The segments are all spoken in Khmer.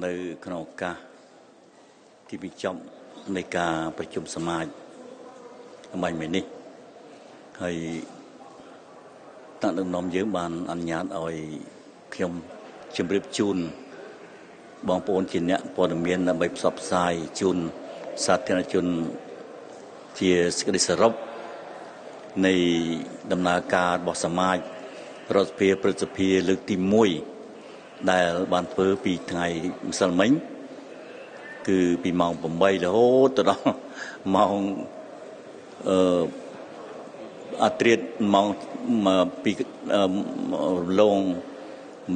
នៅក្នុងឱកាសទីបញ្ចប់នៃការប្រជុំសមាជអំបញ្ញមិញនេះហើយថ្នាក់ដឹកនាំយើងបានអនុញ្ញាតឲ្យខ្ញុំជម្រាបជូនបងប្អូនជាអ្នកព័ត៌មានដើម្បីផ្សព្វផ្សាយជូនសាធារណជនជាសេចក្តីសរុបនៃដំណើរការរបស់សមាជរដ្ឋសភាព្រឹទ្ធសភាលើកទី1ដែលបានធ្វើពីថ្ងៃម្សិលមិញគឺពីម៉ោង8រហូតទៅដល់ម៉ោងអត្រាម៉ោងពីរំ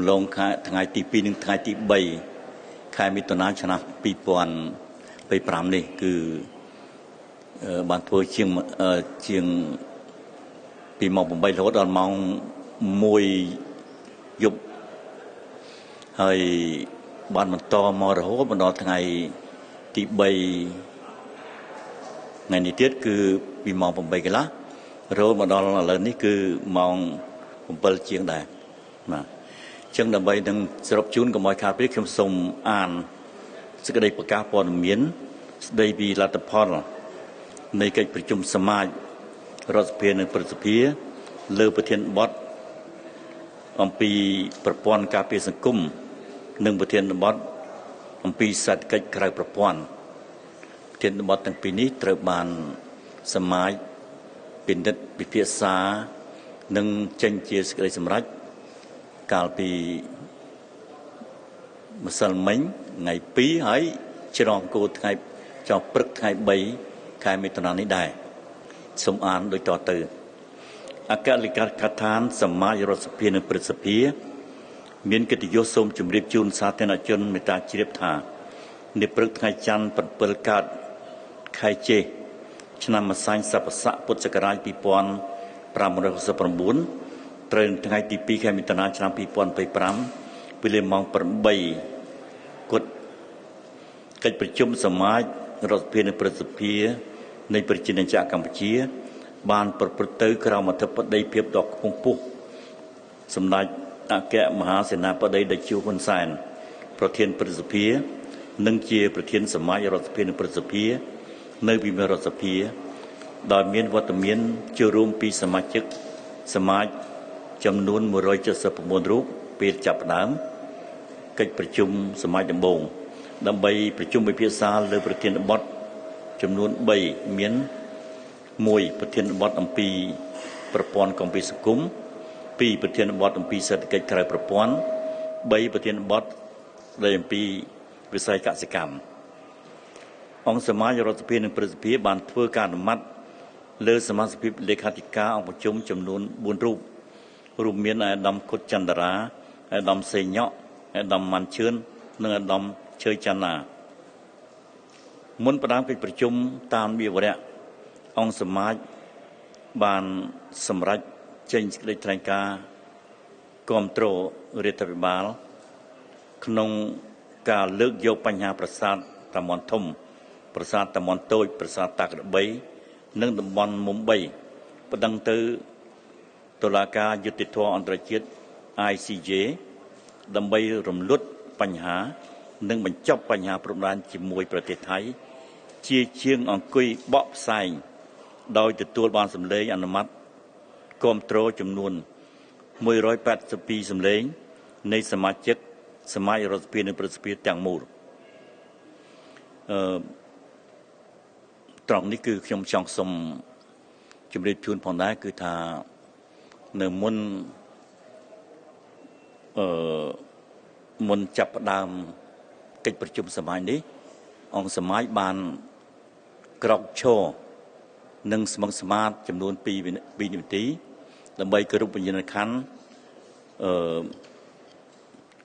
លងខែថ្ងៃទី2និងថ្ងៃទី3ខែមិថុនាឆ្នាំ2025នេះគឺបានធ្វើជាងពីម៉ោង8រហូតដល់ម៉ោង1យប់ហើយបានបន្តមករហូតមកដល់ថ្ងៃទី3ថ្ងៃនេះទៀតគឺពីម៉ោង8កន្លះរហូតមកដល់ឥឡូវនេះគឺម៉ោង7ជាងដែរបាទអញ្ចឹងដើម្បីនឹងសរុបជូនកុំឲ្យខាតពេលខ្ញុំសូមអានសេចក្តីប្រកាសព័ត៌មានស្តីពីលទ្ធផលនៃកិច្ចប្រជុំសមាជរដ្ឋសភានិងព្រឹទ្ធសភាលើប្រធានបទអំពីប្រព័ន្ធការពារសង្គមនិងប្រធានបទអំពីសេដ្ឋកិច្ចក្រៅប្រព័ន្ធប្រធានបទទាំងពីរនេះត្រូវបានសមាជពិនិត្យពិភាក្សានិងចេញជាសេចក្តីសម្រេចកាលពីម្សិលមិញថ្ងៃ2ហើយច្រងគោថ្ងៃចុះព្រឹកថ្ងៃ3ខែមិថុនានេះដែរសូមអានដូចតទៅអគ្គលេខាធិការដ្ឋានសមាជរដ្ឋសភានិងព្រឹទ្ធសភាមានកិត្តិយសសូមជម្រាបជូនសាធារណជនមេត្តាជ្រាបថានៅព្រឹកថ្ងៃច័ន្ទ7កើតខែចេសឆ្នាំម្សាញ់ស័ព្ទស័កពុទ្ធសករាជ2569ត្រូវថ្ងៃទី2ខែមិថុនាឆ្នាំ2025វេលាម៉ោង8គត់កិច្ចប្រជុំសមាជរដ្ឋសភានិងព្រឹទ្ធសភានៃប្រជាណាចក្រកម្ពុជាបានប្រព្រឹត្តទៅក្រោមអធិបតីភាពដ៏ខ្ពង់ខ្ពស់សម្ដេចអគ្គមហាសេនាបតីតេជោហ៊ុនសែនប្រធានព្រឹទ្ធសភានិងជាប្រធានសមាជរដ្ឋសភានិងព្រឹទ្ធសភានៅវិមានរដ្ឋសភាដោយមានវត្តមានចូលរួមពីសមាជិកសមាជចំនួន179រូបពេលចាប់ផ្ដើមកិច្ចប្រជុំសមាជដំបូងដើម្បីប្រជុំពិភាក្សាលើប្រធានបទចំនួន3មាន1ប្រធានបទអំពីប្រព័ន្ធកម្ពុជាសង្គម2ប្រធានបទអំពីសេដ្ឋកិច្ចក្រៅប្រព័ន្ធ3ប្រធានបទស្ដីអំពីវិស័យកសិកម្មអង្គសមាជរដ្ឋសភានិងព្រឹទ្ធសភាបានធ្វើការអនុម័តលើសមាជិកលេខាធិការអង្គប្រជុំចំនួន4រូបរួមមានឯកឧត្តមគុតចន្ទរាឯកឧត្តមសេងញ៉ក់ឯកឧត្តមម៉ាន់ឈឿននិងឯកឧត្តមឈើចន្ទណាមុនផ្ដើមកិច្ចប្រជុំតាមវិវរៈអង្គសមាជបានសម្រេចចេញសេចក្តីថ្លែងការណ៍គាំទ្ររដ្ឋាភិបាលក្នុងការលើកយកបញ្ហាប្រាសាទតាមាន់ធំប្រាសាទតាមាន់តូចប្រាសាទតាក្របីនិងតំបន់មុំ3ប្តឹងទៅតុលាការយុត្តិធម៌អន្តរជាតិ ICJ ដើម្បីរំលត់បញ្ហានិងបញ្ចប់បញ្ហាព្រំដែនជាមួយប្រទេសថៃជាជាងអង្គុយបកផ្សែងដោយទទួលបានសម្លេងអនុម័តគាំទ្រចំនួន182សម្លេងនៃសមាជិកសមាជរដ្ឋសភានិងព្រឹទ្ធសភាទាំងមូលត្រង់នេះគឺខ្ញុំចង់សុំជម្រាបជូនផងដែរគឺថានៅមុនមុនចាប់ផ្ដើមកិច្ចប្រជុំសមាជនេះអង្គសមាជបានក្រោកឈរនិងស្មឹងស្មាតចំនួន2នាទីដើម្បីគោរពវិញ្ញាណក្ខន្ធ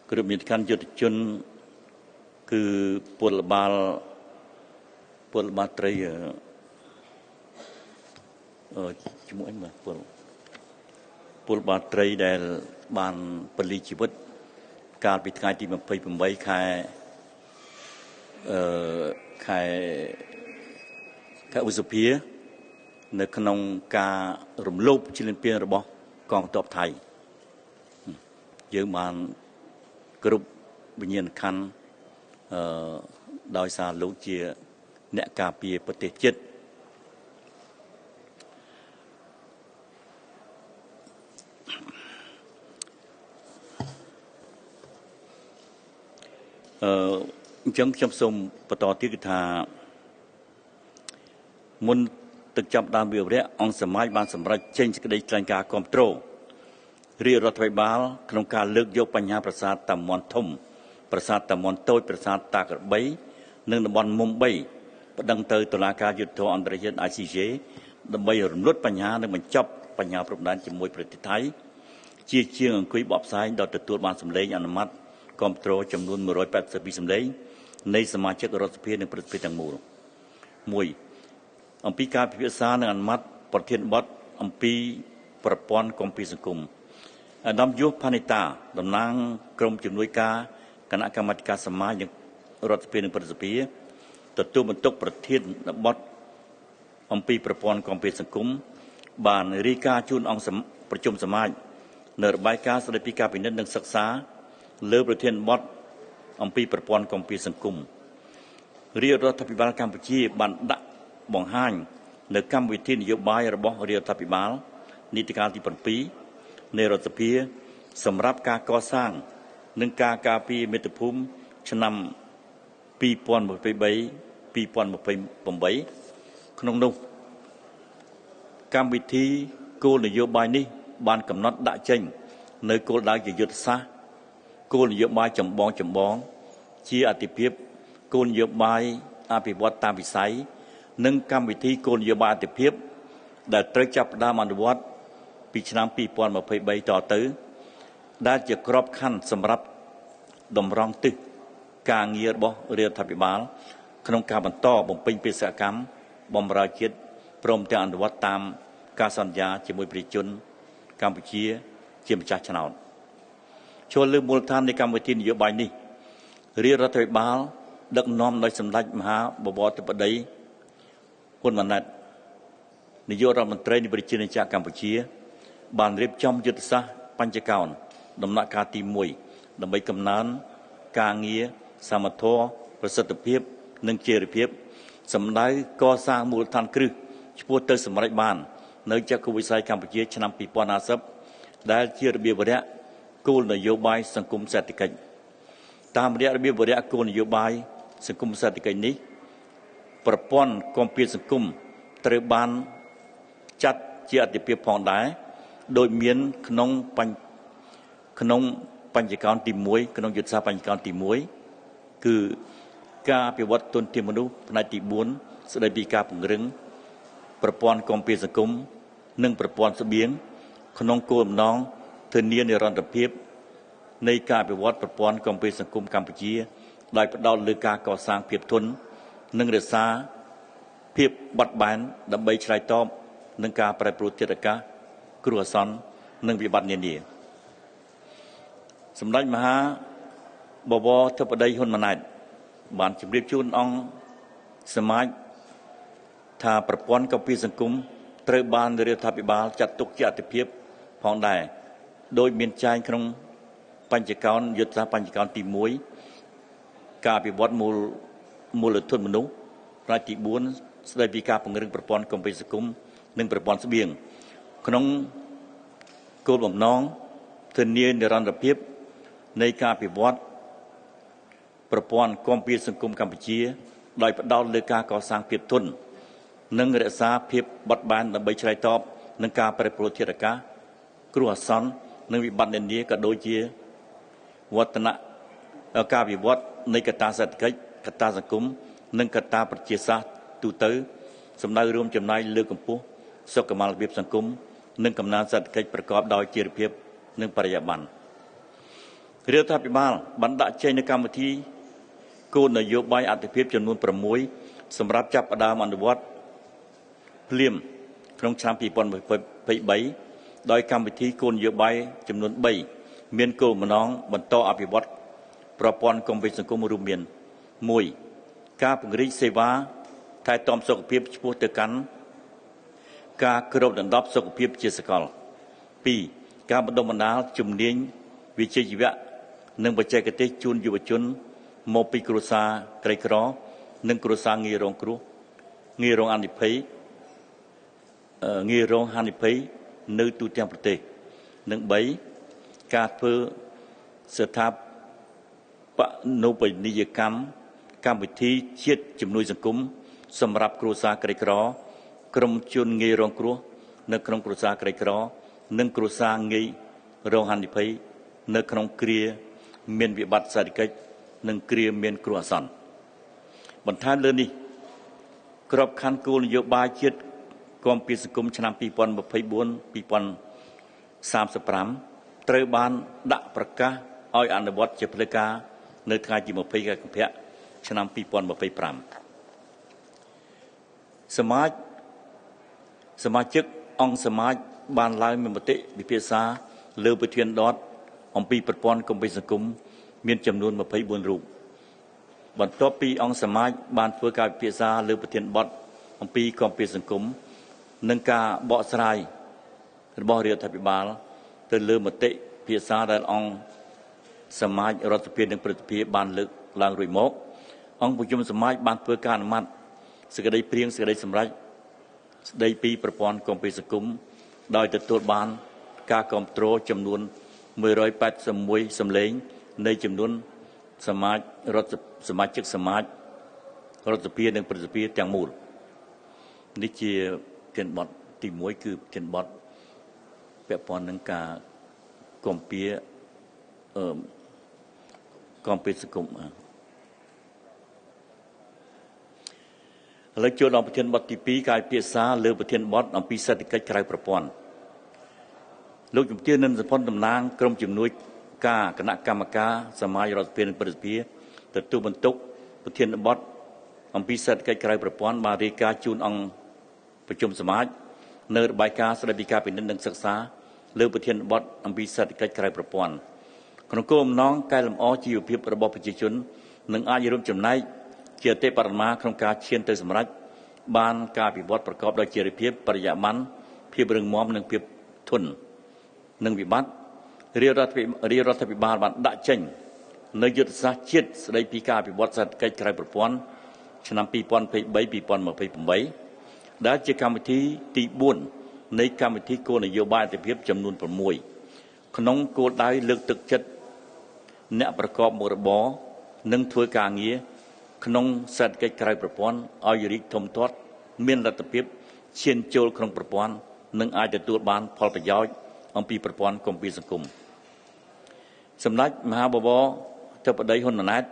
គោរពវិញ្ញាណក្ខន្ធយុទ្ធជនគឺពលបាលត្រីឈ្មោះអីបាទពលបាលត្រីដែលបានពលីជីវិតកាលពីថ្ងៃទី28ខែខែឧសភានៅក្នុងការរំលោភឈ្លានពានរបស់កងទ័ពថៃយើងបានគ្រប់វិញ្ញាណក្ខន្ធ ដោយសារលោកជាអ្នកការពារប្រទេសជាតិអញ្ចឹងខ្ញុំសូមបន្តទៀតគឺថាមុនទឹកចាប់ដើមវិវរៈអង្គសមាជបានសម្រេចចេញសេចក្តីថ្លែងការណ៍គាំទ្ររាជរដ្ឋាភិបាលក្នុងការលើកយកបញ្ហាប្រាសាទតាមាន់ធំប្រាសាទតាមាន់តូចប្រាសាទតាក្របីនិងតំបន់មុំ3ប្តឹងទៅតុលាការយុត្តិធម៌អន្តរជាតិ ICJ ដើម្បីរំលត់បញ្ហានិងបញ្ចប់បញ្ហាព្រំដែនជាមួយប្រទេសថៃជាជាងអង្គុយបកផ្សាយដល់ទទួលបានសម្លេងអនុម័តគាំទ្រចំនួន182សម្លេងនៃសមាជិករដ្ឋសភានិងព្រឹទ្ធសភាទាំងមូល1អំពីការពិភាក្សានិងអនុម័តប្រធានបទអំពីប្រព័ន្ធគម្ពីសង្គមអាដាមយុផានីតាតំណាងក្រុមជំនួយការគណៈកម្មាធិការសមាជនិងរដ្ឋសភានិងព្រឹទ្ធសភាទទួលបន្ទុកប្រធានបទអំពីប្រព័ន្ធគម្ពីសង្គមបានរាយការណ៍ជូនអង្គប្រជុំសមាជនៅរបាយការណ៍ស្តីពីការពិនិត្យនិងសិក្សាលើប្រធានបទអំពីប្រព័ន្ធគម្ពីសង្គមរាជរដ្ឋាភិបាលកម្ពុជាបានដាក់បង្ហាញនៅកម្មវិធីនយោបាយរបស់រាជរដ្ឋាភិបាលនីតិកាលទី7នៃរដ្ឋសភាសម្រាប់ការកសាងនិងការការពារមាតុភូមិឆ្នាំ2023 2028ក្នុងនោះកម្មវិធីគោលនយោបាយនេះបានកំណត់ដាក់ចេញនៅគោលដៅជាយុទ្ធសាស្ត្រគោលនយោបាយចម្បងជាអតិភិបគោលនយោបាយអភិវឌ្ឍតាមវិស័យនិងកម្មវិធីគោលនយោបាយអតិភិបដែលត្រូវចាប់ផ្ដើមអនុវត្តពីឆ្នាំ2023តទៅដែលជាក្របខ័ណ្ឌសម្រាប់តម្រង់ទិសការងាររបស់រាជរដ្ឋាភិបាលក្នុងការបន្តបំពេញបេសកកម្មបម្រើជាតិព្រមទាំងអនុវត្តតាមការសន្យាជាមួយប្រជាជនកម្ពុជាជាម្ចាស់ឆ្នោតចូលលើមូលដ្ឋាននៃកម្មវិធីនយោបាយនេះរាជរដ្ឋាភិបាលដឹកនាំដោយសម្ដេចមហាបវរធិបតីហ៊ុនម៉ាណែតនាយករដ្ឋមន្ត្រីនៃប្រជាណាចក្រកម្ពុជាបានរៀបចំយុទ្ធសាស្ត្របញ្ចកោណដំណាក់កាលទី1ដើម្បីកំណើនការងារសមធម៌ប្រសិទ្ធភាពនិងចីរភាពសម្ដៅកសាងមូលដ្ឋានគ្រឹះឆ្ពោះទៅសម្រេចបាននៅចក្រវិស័យកម្ពុជាឆ្នាំ2050ដែលជារបៀបវរៈគោលនយោបាយសង្គមសេដ្ឋកិច្ចតាមរយៈរបៀបវរៈគោលនយោបាយសង្គមសេដ្ឋកិច្ចនេះប្រព័ន្ធគម្ពីសង្គមត្រូវបានចាត់ជាអតិភិបផងដែរដោយមានក្នុងបញ្ចកោណទី1ក្នុងយុទ្ធសាស្ត្របញ្ចកោណទី1គឺការអភិវឌ្ឍទុនធានមនុស្សផ្នែកទី4ស្តីពីការពង្រឹងប្រព័ន្ធគម្ពីសង្គមនិងប្រព័ន្ធស្បៀងក្នុងគោលបំណងធានានិរន្តរភាពនៃការអភិវឌ្ឍប្រព័ន្ធគម្ពីសង្គមកម្ពុជាដោយផ្ដោតលើការកសាងភាពធន់និងរក្សាភាពបត់បែនដើម្បីឆ្លើយតបនឹងការប្រែប្រួលធាតុអាកាសគ្រោះអាសន្ននិងវិបត្តិនានាសម្ដេចមហាបវរធិបតីហ៊ុនម៉ាណែតបានជម្រាបជូនអង្គសមាជថាប្រព័ន្ធគម្ពីសង្គមត្រូវបានរាជរដ្ឋាភិបាលចាត់ទុកជាអតិភិបផងដែរដោយមានចែងក្នុងបញ្ចកោណយុទ្ធសាស្ត្របញ្ចកោណទី1ការអភិវឌ្ឍមូលធនមនុស្សផ្នែកទី4ស្តីពីការពង្រឹងប្រព័ន្ធគម្ពីសង្គមនិងប្រព័ន្ធស្បៀងក្នុងគោលបំណងធានានិរន្តរភាពនៃការអភិវឌ្ឍប្រព័ន្ធគម្ពីសង្គមកម្ពុជាដោយផ្ដោតលើការកសាងភាពធន់និងរក្សាភាពបត់បែនដើម្បីឆ្លើយតបនឹងការប្រែប្រួលធាតុអាកាសគ្រោះអាសន្ននិងវិបត្តិនានាក៏ដូចជាវឌ្ឍនៈការវិវត្តនៃកត្តាសេដ្ឋកិច្ចកត្តាសង្គមនិងកត្តាប្រជាសាស្ត្រទូទៅសម្ដៅរួមចំណែកលើកកម្ពស់សុខុមាលភាពសង្គមនិងកំណើនសេដ្ឋកិច្ចប្រកបដោយចីរភាពនិងបរិយាបន្នរាជរដ្ឋាភិបាលបានដាក់ចេញនូវកម្មវិធីគោលនយោបាយអតិភិបចំនួន6សម្រាប់ចាប់ផ្ដើមអនុវត្តភ្លាមក្នុងឆ្នាំ2023ដោយកម្មវិធីគោលនយោបាយចំនួន3មានគោលបំណងបន្តអភិវឌ្ឍប្រព័ន្ធគម្ពីសង្គមរួមមាន1ការពង្រីកសេវាថែទាំសុខភាពឆ្ពោះទៅកាន់ការគ្របដណ្ដប់សុខភាពជាសកល2ការបណ្ដុះបណ្ដាលជំនាញវិជ្ជាជីវៈនិងបច្ចេកទេសជូនយុវជន មកពីគ្រួសារក្រីក្រនិងគ្រួសារងាយរងគ្រោះងាយរងហានិភ័យងាយរងហានិភ័យនៅទូទាំងប្រទេសនិង3ការធ្វើស្ថាបនិយកម្មកម្មវិធីជាតិជំនួយសង្គមសម្រាប់គ្រួសារក្រីក្រក្រុមជនងាយរងគ្រោះនៅក្នុងគ្រួសារក្រីក្រនិងគ្រួសារងាយរងហានិភ័យនៅក្នុងគ្រាមានវិបត្តិសេដ្ឋកិច្ចនិងគ្រាមានគ្រោះអាសន្នបន្ថែមលើនេះក្របខ័ណ្ឌគោលនយោបាយជាតិគាំពារសង្គមឆ្នាំ2024 2035ត្រូវបានដាក់ប្រកាសឲ្យអនុវត្តជាផ្លូវការនៅថ្ងៃទី20ខែកុម្ភៈឆ្នាំ2025សមាជិកអង្គសមាជបានឡើងមានមតិពិភាក្សាលើប្រធានបទអំពីប្រព័ន្ធគម្ពីសង្គមមានចំនួន24រូបបន្ទាប់ពីអង្គសមាជបានធ្វើការពិភាក្សាលើប្រធានបទអំពីគម្ពីសង្គមនិងការបកស្រាយរបស់រាជរដ្ឋាភិបាលទៅលើមតិពិភាក្សាដែលអង្គសមាជរដ្ឋសភានិងព្រឹទ្ធសភាបានលើកឡើងរួចមកអង្គប្រជុំសមាជបានធ្វើការអនុម័តសេចក្តីព្រាងសេចក្តីសម្រេចស្តីពីប្រព័ន្ធគម្ពីសង្គមដោយទទួលបានការគាំទ្រចំនួន181សម្លេងនៃចំនួនសមាជរដ្ឋសមាជិកសមាជរដ្ឋសភានិងព្រឹទ្ធសភាទាំងមូលនេះជាប្រធានបទទី1គឺប្រធានបទពាក់ព័ន្ធនឹងការគាំពារគាំពារសង្គមឥឡូវចូលដល់ប្រធានបទទី2ការពិភាក្សាលើប្រធានបទអំពីសេដ្ឋកិច្ចក្រៅប្រព័ន្ធលោកជំទាវនិនសុផុនតំណាងក្រុមជំនួយការគណៈកម្មការសមាជរដ្ឋសភានិងព្រឹទ្ធសភាទទួលបន្ទុកប្រធានបទអំពីសេដ្ឋកិច្ចក្រៅប្រព័ន្ធបានរាយការណ៍ជូនអង្គប្រជុំសមាជនៅរបាយការណ៍ស្តីពីការពិនិត្យនិងសិក្សាលើប្រធានបទអំពីសេដ្ឋកិច្ចក្រៅប្រព័ន្ធក្នុងគោលបំណងកែលម្អជីវភាពរបស់ប្រជាជននិងអាចរួមចំណែកជាអតិបរមាក្នុងការឈានទៅសម្រេចបានការវិវត្តប្រកបដោយចីរភាពបរិយាបន្នភាពរឹងមាំនិងភាពធន់និងវិបត្តិរាជរដ្ឋាភិបាលបានដាក់ចេញនៅយុទ្ធសាស្ត្រជាតិស្តីពីការអភិវឌ្ឍសេដ្ឋកិច្ចក្រៅប្រព័ន្ធឆ្នាំ2023 2028ដែលជាកម្មវិធីទី4នៃកម្មវិធីគោលនយោបាយអតិភិបចំនួន6ក្នុងគោលដៅលើកទឹកចិត្តអ្នកប្រកបមុខរបរនិងធ្វើការងារក្នុងសេដ្ឋកិច្ចក្រៅប្រព័ន្ធឲ្យរីកធំធាត់មានលទ្ធភាពឈានចូលក្នុងប្រព័ន្ធនិងអាចទទួលបានផលប្រយោជន៍អំពីប្រព័ន្ធគម្ពីសង្គមសម្ដេចមហាបវរធិបតីហ៊ុនម៉ាណែត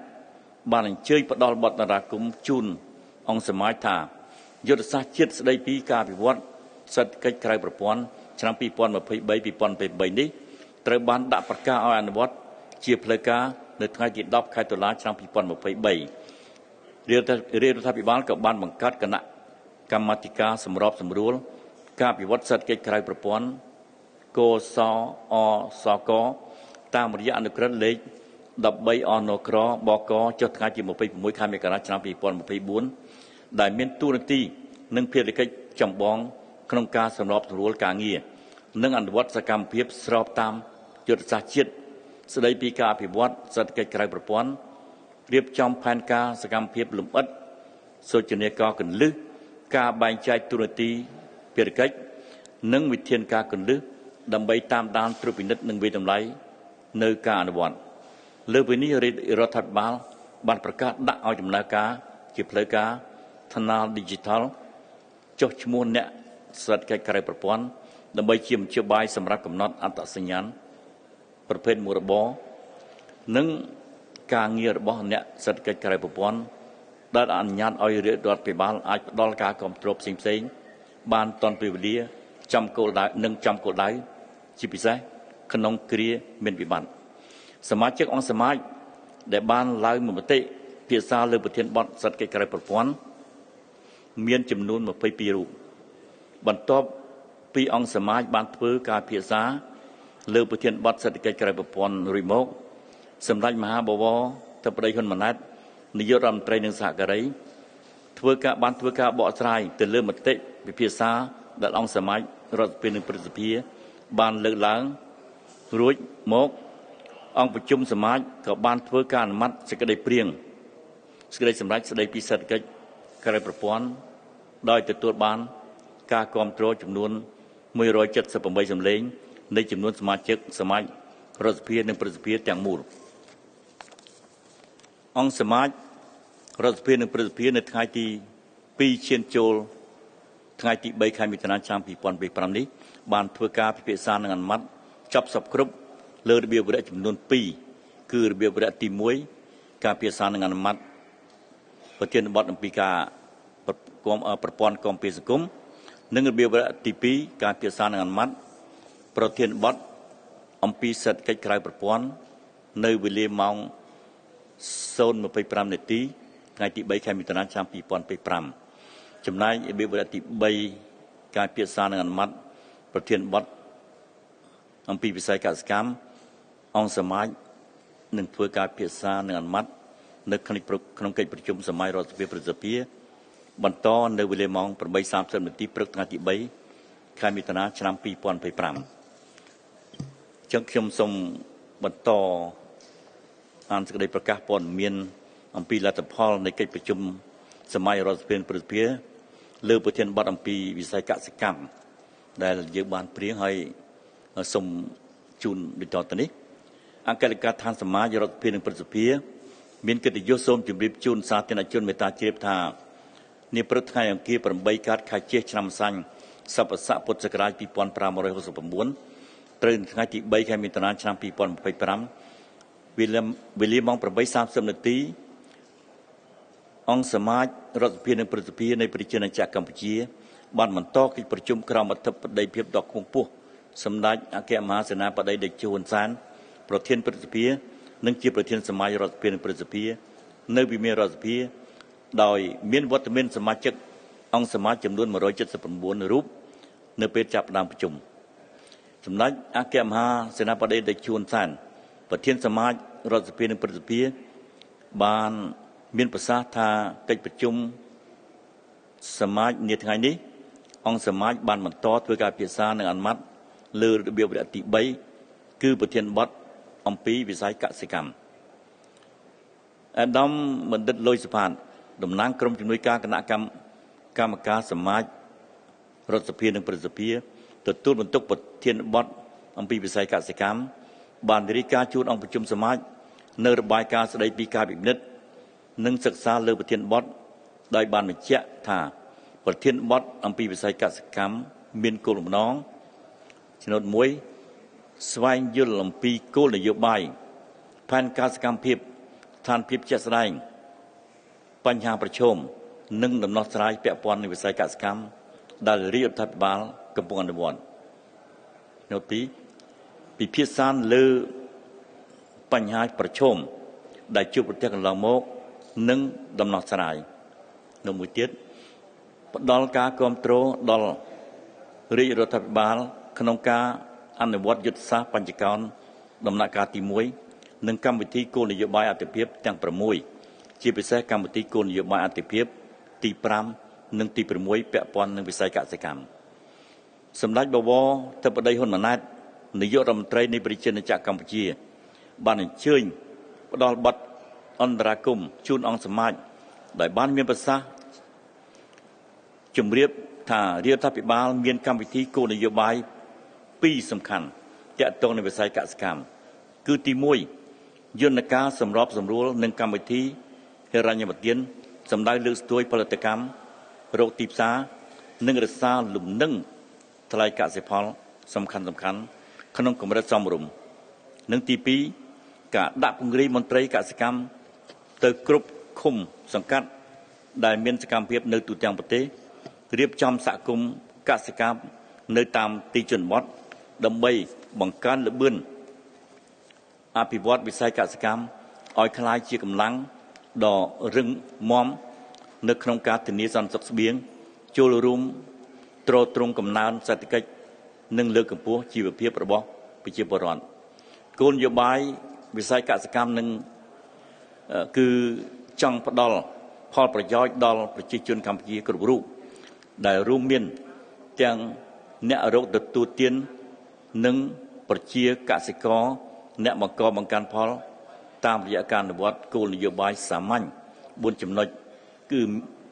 បានអញ្ជើញផ្ដល់បទតារាគមន៍ជូនអង្គសមាជថាយុទ្ធសាស្ត្រជាតិស្តីពីការអភិវឌ្ឍសេដ្ឋកិច្ចក្រៅប្រព័ន្ធឆ្នាំ2023 2028នេះត្រូវបានដាក់ប្រកាសឲ្យអនុវត្តជាផ្លូវការនៅថ្ងៃទី10ខែតុលាឆ្នាំ2023រាជរដ្ឋាភិបាលក៏បានបង្កើតគណៈកម្មាធិការសម្របសម្រួលការអភិវឌ្ឍសេដ្ឋកិច្ចក្រៅប្រព័ន្ធកសអសកតាមរយៈអនុក្រឹត្យលេខ13អនក្របកចុះថ្ងៃទី26ខែមករាឆ្នាំ2024ដែលមានតួនាទីនិងភារកិច្ចចម្បងក្នុងការសម្របសម្រួលការងារនិងអនុវត្តសកម្មភាពស្របតាមយុទ្ធសាស្ត្រជាតិស្តីពីការអភិវឌ្ឍសេដ្ឋកិច្ចក្រៅប្រព័ន្ធរៀបចំផែនការសកម្មភាពលម្អិតសូចនាករគន្លឹះការបែងចែកតួនាទីភារកិច្ចនិងវិធានការគន្លឹះដើម្បីតាមដានត្រួតពិនិត្យនិងវាយតម្លៃនៅការអនុវត្តលើពីនេះរដ្ឋាភិបាលបានប្រកាសដាក់ឲ្យដំណើរការជាផ្លូវការថ្នាល Digital ចុះឈ្មោះអ្នកសេដ្ឋកិច្ចក្រៅប្រព័ន្ធដើម្បីជាមធ្យោបាយសម្រាប់កំណត់អត្តសញ្ញាណប្រភេទមុខរបរនិងការងាររបស់អ្នកសេដ្ឋកិច្ចក្រៅប្រព័ន្ធដែលអនុញ្ញាតឲ្យរាជរដ្ឋាភិបាលអាចផ្ដល់ការគាំទ្រផ្សេងៗបានទាន់ពេលវេលាចំគោលដៅនិងចំគោលដៅជាពិសេសក្នុងគ្រាមានវិបត្តិសមាជិកអង្គសមាជដែលបានឡើងមតិភាសាលើប្រធានបទសេដ្ឋកិច្ចក្រៅប្រព័ន្ធមានចំនួន22រូបបន្ទាប់ពីអង្គសមាជបានធ្វើការភាសាលើប្រធានបទសេដ្ឋកិច្ចក្រៅប្រព័ន្ធរួចមកសម្ដេចមហាបវរធិបតីហ៊ុនម៉ាណែតនាយករដ្ឋមន្ត្រីនិងសហការីបានធ្វើការបកស្រាយទៅលើមតិពិភាក្សាដែលអង្គសមាជរដ្ឋសភានិងព្រឹទ្ធសភាបានលើកឡើងរួចមក អង្គប្រជុំសមាជក៏បានធ្វើការអនុម័តសេចក្តីព្រាងសេចក្តីសម្រេចស្តីពីសេដ្ឋកិច្ចក្រៅប្រព័ន្ធដោយទទួលបានការគាំទ្រចំនួន178សម្លេងនៃចំនួនសមាជិកសមាជរដ្ឋសភានិងព្រឹទ្ធសភាទាំងមូលអង្គសមាជរដ្ឋសភានិងព្រឹទ្ធសភានៅថ្ងៃទី2ឈានចូលថ្ងៃទី3ខែមិថុនាឆ្នាំ2025នេះបានធ្វើការពិភាក្សានិងអនុម័តចប់សព្វគ្រប់លើរបៀបវរៈចំនួន2គឺរបៀបវរៈទី1ការពិភាក្សានិងអនុម័តប្រធានបទអំពីការប្រព័ន្ធគាំពារសង្គមនិងរបៀបវរៈទី2ការពិភាក្សានិងអនុម័តប្រធានបទអំពីសេដ្ឋកិច្ចក្រៅប្រព័ន្ធនៅវេលាម៉ោង0:25នាទីថ្ងៃទី3ខែមិថុនាឆ្នាំ2025ចំណែករបៀបវរៈទី3ការពិភាក្សានិងអនុម័តប្រធានបទអំពីវិស័យកសិកម្មអង្គសមាជនឹងធ្វើការពិភាក្សានិងអនុម័តនៅក្នុងកិច្ចប្រជុំសម័យរដ្ឋសភាព្រឹទ្ធសភាបន្តនៅវេលាម៉ោង8:30នាទីព្រឹកថ្ងៃទី3ខែមិថុនាឆ្នាំ2025ចឹងខ្ញុំសូមបន្តអានសេចក្តីប្រកាសព័ត៌មានអំពីលទ្ធផលនៃកិច្ចប្រជុំសម័យរដ្ឋសភាព្រឹទ្ធសភាលើប្រធានបទអំពីវិស័យកសិកម្មដែលយើងបានព្រៀងហើយសូមជូនដូចតទៅនេះអគ្គលេខាធិការសមាជរដ្ឋសភានិងព្រឹទ្ធសភាមានកិត្តិយសសូមជម្រាបជូនសាធារណជនមេត្តាជ្រាបថានាព្រឹកថ្ងៃអង្គារ8កើតខែជេដ្ឋឆ្នាំសាញ់សពស័កពុទ្ធសករាជ2569ត្រូវនៅថ្ងៃទី3ខែមិថុនាឆ្នាំ2025វេលាម៉ោង8:30នាទីអង្គសមាជរដ្ឋសភានិងព្រឹទ្ធសភានៃប្រជាណាចក្រកម្ពុជាបានបន្តកិច្ចប្រជុំក្រោមអធិបតីភាពដ៏ខ្ពង់ខ្ពស់សម្ដេចអគ្គមហាសេនាបតីតេជោហ៊ុនសែនប្រធានព្រឹទ្ធសភានិងជាប្រធានសមាជរដ្ឋសភានិងព្រឹទ្ធសភានៅវិមានរដ្ឋសភាដោយមានវត្តមានសមាជិកអង្គសមាជចំនួន179រូបនៅពេលចាប់ផ្ដើមប្រជុំសម្ដេចអគ្គមហាសេនាបតីតេជោហ៊ុនសែនប្រធានសមាជរដ្ឋសភានិងព្រឹទ្ធសភាបានមានប្រសាសន៍ថាកិច្ចប្រជុំសមាជនាថ្ងៃនេះអង្គសមាជបានបន្តធ្វើការពិភាក្សានិងអនុម័តលើរបៀបវរៈទី3គឺប្រធានបទអំពីវិស័យកសិកម្មអាដាមបណ្ឌិតលុយសុផាតតំណាងក្រុមជំនួយការគណៈកម្មការសមាជរដ្ឋសភានិងព្រឹទ្ធសភាទទួលបន្ទុកប្រធានបទអំពីវិស័យកសិកម្មបានរាយការណ៍ជូនអង្គប្រជុំសមាជនៅរបាយការណ៍ស្តីពីការពិនិត្យនិងសិក្សាលើប្រធានបទដោយបានបញ្ជាក់ថាប្រធានបទអំពីវិស័យកសិកម្មមានគោលបំណងចំណុច1ស្វែងយល់អំពីគោលនយោបាយផែនការសកម្មភាពស្ថានភាពជាក់ស្ដែងបញ្ហាប្រឈមនិងដំណោះស្រាយពាក់ព័ន្ធនឹងវិស័យកសិកម្មដែលរាជរដ្ឋាភិបាលកំពុងអនុវត្តចំណុច2ពិភាក្សាលើបញ្ហាប្រឈមដែលជួបប្រទះកន្លងមកនិងដំណោះស្រាយនៅមួយទៀតផ្ដល់ការគ្រប់គ្រងដល់រាជរដ្ឋាភិបាលក្នុងការអនុវត្តយុទ្ធសាស្ត្របញ្ចកោណដំណាក់កាលទី1និងកម្មវិធីគោលនយោបាយអាទិភាពទាំង6ជាពិសេសកម្មវិធីគោលនយោបាយអាទិភាពទី5និងទី6ពាក់ព័ន្ធនឹងវិស័យកសិកម្មសម្ដេចបវរធិបតីហ៊ុនម៉ាណែតនាយករដ្ឋមន្ត្រីនៃប្រជាណាចក្រកម្ពុជាបានអញ្ជើញផ្ដល់បទអន្តរាគមន៍ជូនអង្គសមាជដែលបានមានប្រសាសន៍ជម្រាបថារាជរដ្ឋាភិបាលមានកម្មវិធីគោលនយោបាយពីរសំខាន់ទាក់ទងនឹងវិស័យកសិកម្មគឺទី1យន្តការសម្របសម្រួលនិងកម្មវិធីហិរញ្ញប្បទានសម្ដៅលើកស្ទួយផលិតកម្មរកទីផ្សារនិងរក្សាលំនឹងថ្លៃកសិផលសំខាន់ក្នុងកម្រិតសមរម្យនិងទី2ការដាក់ពង្រាយមន្ត្រីកសិកម្មទៅគ្រប់ឃុំសង្កាត់ដែលមានសកម្មភាពនៅទូទាំងប្រទេសរៀបចំសហគមន៍កសិកម្មនៅតាមទីជនបទដើម្បីបង្កើនល្បឿនអភិវឌ្ឍវិស័យកសិកម្មឲ្យក្លាយជាកម្លាំងដ៏រឹងមាំនៅក្នុងការធានាសន្តិសុខស្បៀងចូលរួមទ្រទ្រង់កំណើនសេដ្ឋកិច្ចនិងលើកកម្ពស់ជីវភាពរបស់ប្រជាពលរដ្ឋគោលនយោបាយវិស័យកសិកម្មនឹងគឺចង់ផ្ដល់ផលប្រយោជន៍ដល់ប្រជាជនកម្ពុជាគ្រប់រូបដែលរួមមានទាំងអ្នករកទទួលទាននិងប្រជាកសិករ អ្នកបង្កបង្កើនផលតាមរយៈការអនុវត្តគោលនយោបាយសាមញ្ញ4ចំណុច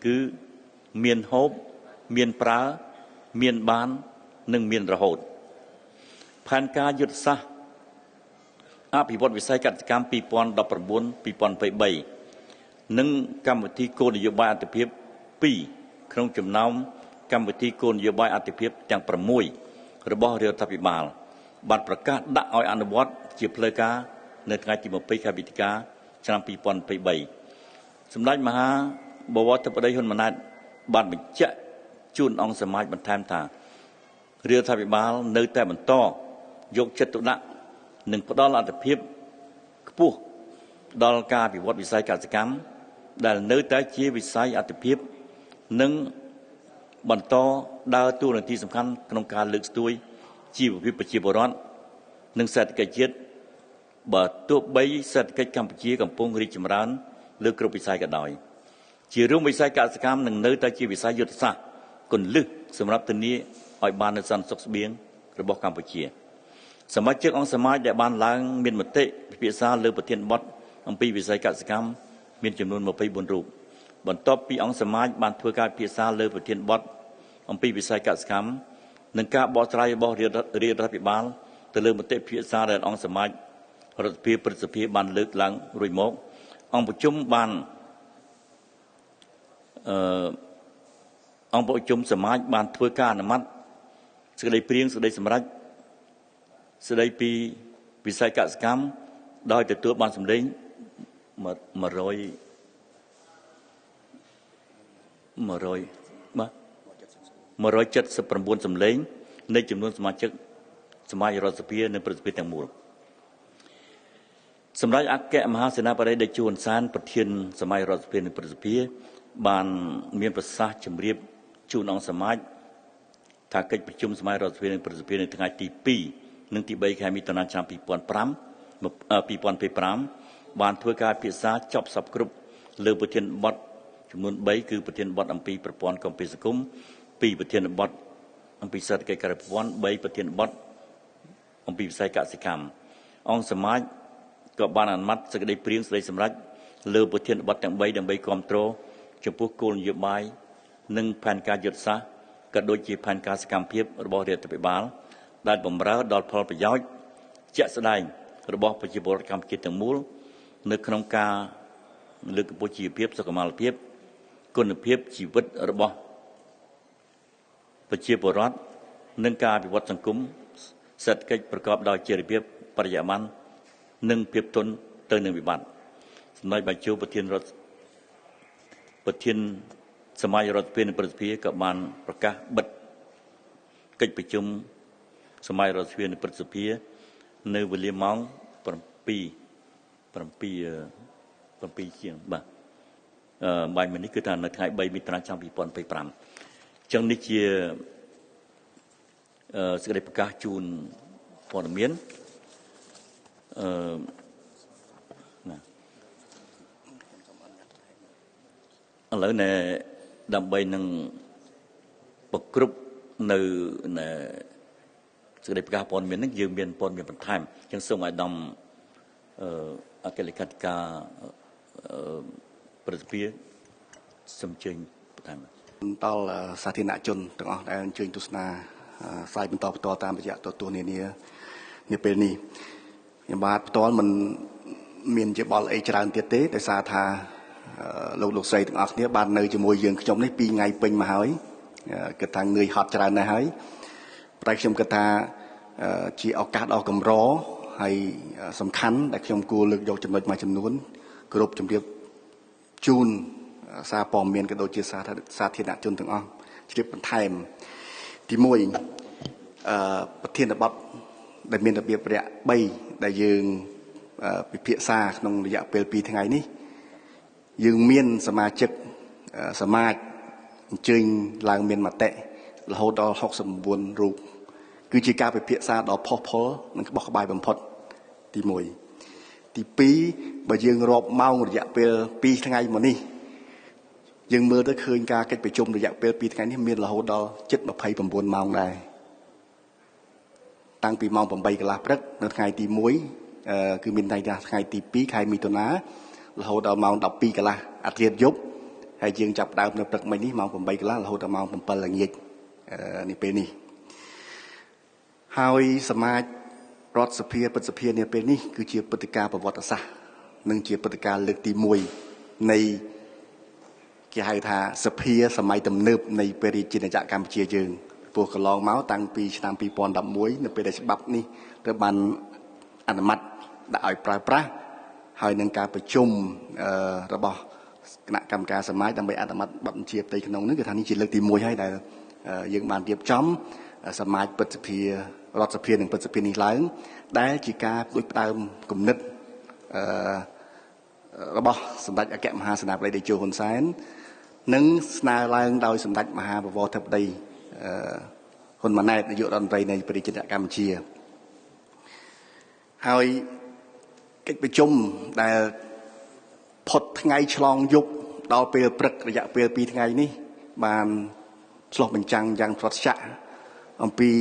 គឺមានហូបមានប្រើមានបាននិងមានរហូតផែនការយុទ្ធសាស្ត្រអភិវឌ្ឍវិស័យកសិកម្ម2019-2023និងកម្មវិធីគោលនយោបាយអាទិភាព2ក្នុងចំណោមកម្មវិធីគោលនយោបាយអាទិភាពទាំង6របស់រាជរដ្ឋាភិបាលបានប្រកាសដាក់ឲ្យអនុវត្តជាផ្លូវការនៅថ្ងៃទី20ខែវិច្ឆិកាឆ្នាំ2023សម្ដេចមហាបវរធិបតីហ៊ុនម៉ាណែតបានបញ្ជាក់ជូនអង្គសមាជបន្ថែមថារាជរដ្ឋាភិបាលនៅតែបន្តយកចិត្តទុកដាក់និងផ្ដល់អាទិភាពខ្ពស់ដល់ការអភិវឌ្ឍវិស័យកសិកម្មដែលនៅតែជាវិស័យអាទិភាពនិងបន្តដើរតួនាទីសំខាន់ក្នុងការលើកស្ទួយជីវភាពប្រជាពលរដ្ឋនិងសេដ្ឋកិច្ចជាតិបើទោះបីសេដ្ឋកិច្ចកម្ពុជាកំពុងរីកចម្រើនលើគ្រប់វិស័យក៏ដោយជារួមវិស័យកសិកម្មនឹងនៅតែជាវិស័យយុទ្ធសាស្ត្រគន្លឹះសម្រាប់ធានាឲ្យបាននូវសន្តិសុខស្បៀងរបស់កម្ពុជាសមាជិកអង្គសមាជដែលបានឡើងមានមតិពិភាក្សាលើប្រធានបទអំពីវិស័យកសិកម្មមានចំនួន24រូបបន្ទាប់ពីអង្គសមាជបានធ្វើការពិភាក្សាលើប្រធានបទអំពីវិស័យកសិកម្មនិងការបកស្រាយរបស់រាជរដ្ឋាភិបាលទៅលើមតិពិភាក្សាដែលអង្គសមាជរដ្ឋសភាព្រឹទ្ធសភាបានលើកឡើងរួចមកអង្គប្រជុំបានអង្គប្រជុំសមាជបានធ្វើការអនុម័តសេចក្តីព្រាងសេចក្តីសម្រេចស្តីពីវិស័យកសិកម្មដោយទទួលបានសម្លេង100បាទ179សម្លេងនៃចំនួនសមាជិកសមាជរដ្ឋសភានិងព្រឹទ្ធសភាទាំងមូលសម្ដេចអគ្គមហាសេនាបតីតេជោហ៊ុនសែនប្រធានសមាជរដ្ឋសភានិងព្រឹទ្ធសភាបានមានប្រសាសន៍ជម្រាបជូនអង្គសមាជថាកិច្ចប្រជុំសមាជរដ្ឋសភានិងព្រឹទ្ធសភានៅថ្ងៃទី2និងទី3ខែមិថុនាឆ្នាំ2025បានធ្វើការពិភាក្សាចប់សព្វគ្រប់លើប្រធានបទចំនួន3គឺប្រធានបទអំពីប្រព័ន្ធកម្ពុជាសង្គម2ប្រធានបទអំពីសេដ្ឋកិច្ចក្រៅប្រព័ន្ធ3ប្រធានបទអំពីវិស័យកសិកម្មអង្គសមាជក៏បានអនុម័តសេចក្តីព្រាងសេចក្តីសម្រេចលើប្រធានបទទាំង3ដើម្បីគាំទ្រចំពោះគោលនយោបាយនិងផែនការយុទ្ធសាស្ត្រក៏ដូចជាផែនការសកម្មភាពរបស់រាជរដ្ឋាភិបាលដែលបម្រើដល់ផលប្រយោជន៍ជាក់ស្ដែងរបស់ប្រជាពលរដ្ឋកម្ពុជាទាំងមូលនៅក្នុងការលើកកម្ពស់ជីវភាពសុខុមាលភាពគុណភាពជីវិតរបស់ប្រជាពលរដ្ឋនិងការអភិវឌ្ឍសង្គមសេដ្ឋកិច្ចប្រកបដោយចីរភាពបរិយាបន្ននិងភាពធន់ទៅនឹងវិបត្តិសម្ដេចបាជោប្រធានសមាជរដ្ឋសភានិងព្រឹទ្ធសភាក៏បានប្រកាសបិទកិច្ចប្រជុំសមាជរដ្ឋសភានិងព្រឹទ្ធសភានៅវេលាម៉ោង7ជាងបាទបាយមិញនេះគឺថានៅថ្ងៃ3មិថុនាឆ្នាំ2025អញ្ចឹងនេះជាសេចក្តីប្រកាសជូនព័ត៌មានណាឥឡូវណែដើម្បីនឹងប្រគ្រប់នៅណែសេចក្តីប្រកាសព័ត៌មាននេះយើងមានព័ត៌មានបន្ថែមអញ្ចឹងសូមឲ្យដំអគ្គលេខាធិការព្រឹទ្ធសភាសូមអញ្ជើញបន្ថែមដល់សាធារណជនទាំងអស់ដែលអញ្ជើញទស្សនាផ្សាយបន្តផ្ទាល់តាមរយៈទូរទស្សន៍នានានាពេលនេះខ្ញុំបាទផ្ទាល់មិនមានជាបលអីច្រើនទៀតទេដោយសារថាលោកស្រីទាំងអស់គ្នាបាននៅជាមួយយើងខ្ញុំនេះ2ថ្ងៃពេញមកហើយគិតថាងឿយហត់ច្រើនណាស់ហើយតែខ្ញុំគិតថាជាឱកាសដ៏កម្រហើយសំខាន់ដែលខ្ញុំគួរលើកយកចំណុចមួយចំនួនគោរពជម្រាបជូនសារព័ត៌មានក៏ដូចជាសាធារណជនទាំងអស់ជ្រាបបន្ថែមទី1ប្រធានបទដែលមានរបៀបរយៈ3ដែលយើងពិភាក្សាក្នុងរយៈពេល2ថ្ងៃនេះយើងមានសមាជិកសមាជអញ្ជើញឡើងមានមតិរហូតដល់69រូបគឺជាការពិភាក្សាដ៏ផុសផុលនិងក្បោះក្បាយបំផុតទី1ទី2បើយើងរាប់ម៉ោងរយៈពេល2ថ្ងៃមកនេះយើងមើលទៅឃើញការកិច្ចប្រជុំរយៈពេល2ថ្ងៃនេះមានរហូតដល់ជិត29ម៉ោងដែរតាំងពីម៉ោង8កន្លះព្រឹកនៅថ្ងៃទី1 គឺមានន័យថាថ្ងៃទី2ខែមិថុនារហូតដល់ម៉ោង12កន្លះអាធ្រាត្រយប់ហើយយើងចាប់ដើមនៅព្រឹកមិញនេះម៉ោង8កន្លះរហូតដល់ម៉ោង7ល្ងាចនេះពេលនេះហើយសមាជរដ្ឋសភាព្រឹទ្ធសភានាពេលនេះគឺជាព្រឹត្តិការណ៍ប្រវត្តិសាស្ត្រនិងជាព្រឹត្តិការណ៍លើកទី1នៃគេហៅថាសភាសម័យទំនើបនៃព្រះរាជាណាចក្រកម្ពុជាយើងព្រោះកន្លងមកតាំងពីឆ្នាំ2011នៅពេលដែលច្បាប់នេះត្រូវបានអនុម័តដាក់ឲ្យប្រើប្រាស់ហើយនឹងការប្រជុំរបស់គណៈកម្មការសមាជដើម្បីអនុម័តបទបញ្ជាផ្ទៃក្នុងនេះគឺថានេះជាលើកទី1ហើយដែលយើងបានរៀបចំសមាជព្រឹទ្ធសភារដ្ឋសភានិងព្រឹទ្ធសភានេះឡើងដែលជាការផ្ដួចផ្ដើមគំនិតរបស់សម្ដេចអគ្គមហាសេនាបតីតេជោហ៊ុនសែននិងស្នើឡើងដោយសម្ដេចមហាបវរធិបតីហ៊ុនម៉ាណែតនាយករដ្ឋមន្ត្រីនៃប្រជាជាតិកម្ពុជាហើយកិច្ចប្រជុំដែលផុតថ្ងៃឆ្លងយប់ដល់ពេលព្រឹករយៈពេល2ថ្ងៃនេះបានឆ្លុះបញ្ចាំងយ៉ាងប្រត្យក្សអំពី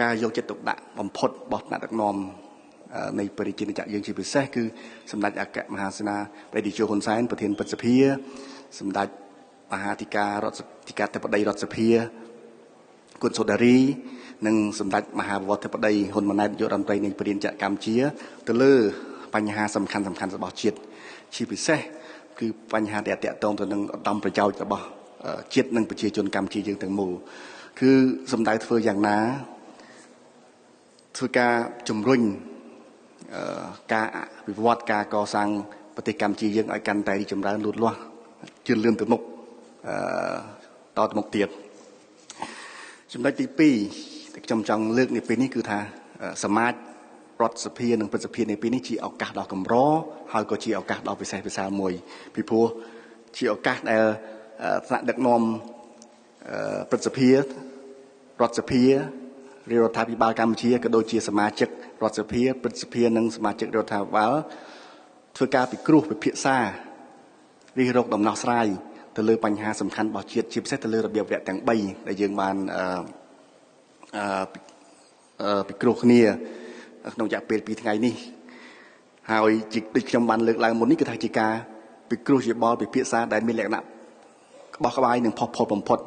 ការយកចិត្តទុកដាក់បំផុតរបស់ថ្នាក់ដឹកនាំនៃប្រជាជាតិយើងជាពិសេសគឺសម្ដេចអគ្គមហាសេនាបតីតេជោហ៊ុនសែនប្រធានព្រឹទ្ធសភាសម្ដេចមហាធិការរដ្ឋធិការធិបតីរដ្ឋសភាគុណសូដារីនិងសម្ដេចមហាបវរធិបតីហ៊ុនម៉ាណែតនាយករដ្ឋមន្ត្រីនៃប្រជាជាតិកម្ពុជាទៅលើបញ្ហាសំខាន់សំខាន់របស់ជាតិជាពិសេសគឺបញ្ហាដែលទាក់ទងទៅនឹងឧត្តមប្រយោជន៍របស់ជាតិនិងប្រជាជនកម្ពុជាយើងទាំងមូលគឺសម្ដៅធ្វើយ៉ាងណាធ្វើការជំរុញការអភិវឌ្ឍការកសាងប្រទេសកម្ពុជាយើងឲ្យកាន់តែរីកចម្រើនលូតលាស់ជឿនលឿនទៅមុខតទៅមុខទៀតចំណុចទី2ដែលខ្ញុំចង់លើកនៅពេលនេះគឺថាសមាជរដ្ឋសភានិងព្រឹទ្ធសភានៅពេលនេះជាឱកាសដ៏កម្រហើយក៏ជាឱកាសដ៏ពិសេសពិសាលមួយពីព្រោះជាឱកាសដែលថ្នាក់ដឹកនាំព្រឹទ្ធសភារដ្ឋសភារាជរដ្ឋាភិបាលកម្ពុជាក៏ដូចជាសមាជិករដ្ឋសភាព្រឹទ្ធសភានិងសមាជិករដ្ឋាភិបាលធ្វើការពិគ្រោះពិភាក្សារិះរកដំណោះស្រាយទៅលើបញ្ហាសំខាន់របស់ជាតិជាពិសេសទៅលើរបៀបវគ្គទាំង3ដែលយើងបានពិគ្រោះគ្នាក្នុងរយៈពេល2ថ្ងៃនេះហើយដូចខ្ញុំបានលើកឡើងមុននេះគឺថាជាការពិគ្រោះយោបល់ពិភាក្សាដែលមានលក្ខណៈក្បោះក្បាយនិងផុសផុលបំផុត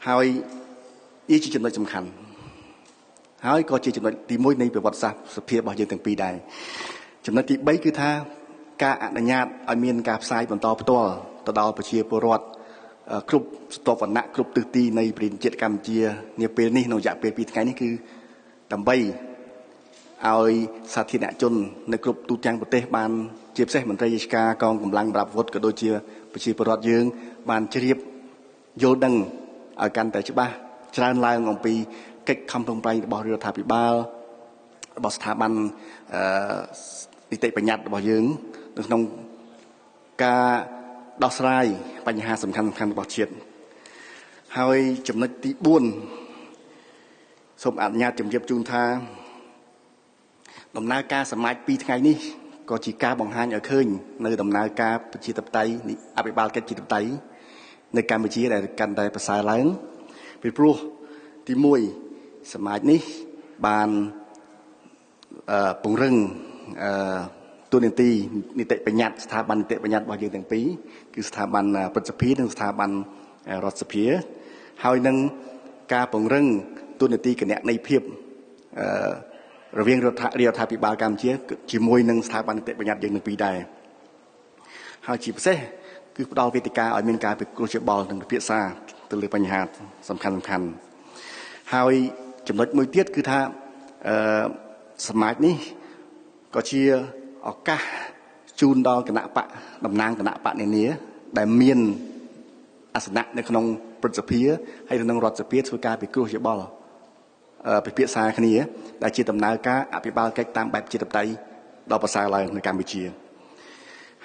ហើយនេះជាចំណុចសំខាន់ហើយក៏ជាចំណុចទី1នៃប្រវត្តិសាស្ត្រសភារបស់យើងទាំងពីរដែរចំណុចទី3គឺថាការអនុញ្ញាតឲ្យមានការផ្សាយបន្តផ្ទាល់ទៅដល់ប្រជាពលរដ្ឋគ្រប់ស្ទាប់វណ្ណៈគ្រប់ទិសទីនៃប្រជាជាតិកម្ពុជានាពេលនេះក្នុងរយៈពេល2ថ្ងៃនេះគឺដើម្បីឲ្យសាធារណជននៅគ្រប់ទូទាំងប្រទេសបានជាពិសេសមន្ត្រីរាជការកងកម្លាំងប្រដាប់អាវុធក៏ដូចជាប្រជាពលរដ្ឋយើងបានជ្រាបយល់ដឹងឲ្យកាន់តែច្បាស់ច្រើនឡើងអំពីកិច្ចខំប្រឹងប្រែងរបស់រដ្ឋាភិបាលរបស់ស្ថាប័ននីតិបញ្ញត្តិរបស់យើងនៅក្នុងការដោះស្រាយបញ្ហាសំខាន់ៗរបស់ជាតិហើយចំណុចទី4សូមអនុញ្ញាតជម្រាបជូនថាដំណើរការសមាជ2ថ្ងៃនេះក៏ជាការបង្ហាញឲ្យឃើញនៅដំណើរការប្រជាធិបតេយ្យអភិបាលកិច្ចប្រជាធិបតេយ្យនៅកម្ពុជាដែលកាន់តែប្រសើរឡើងពីព្រោះទី1សមាជនេះបានពង្រឹងទូនាទីនីតិបញ្ញត្តិស្ថាប័ននីតិបញ្ញត្តិរបស់យើងទាំងពីរគឺស្ថាប័នព្រឹទ្ធសភានិងស្ថាប័នរដ្ឋសភាហើយនឹងការពង្រឹងទូនាទីគណនេយ្យភាពរវាងរដ្ឋាភិបាលកម្ពុជាជាមួយនឹងស្ថាប័ននីតិបញ្ញត្តិយើងទាំងពីរដែរហើយជាពិសេសគឺផ្ដល់វេទិកាឲ្យមានការពិគ្រោះយោបល់និងពិភាក្សាទៅលើបញ្ហាសំខាន់ៗហើយចំណុចមួយទៀតគឺថាសមាជនេះក៏ជាឱកាសជូនដល់គណៈបកតំណាងគណៈបកនានាដែលមានអាសនៈនៅក្នុងព្រឹទ្ធសភាហើយក្នុងរដ្ឋសភាធ្វើការពិគ្រោះយោបល់ពិភាក្សាគ្នាដែលជាដំណើរការអភិបាលកិច្ចតាមបែបប្រជាធិបតេយ្យដ៏ប្រសើរឡើងនៅកម្ពុជា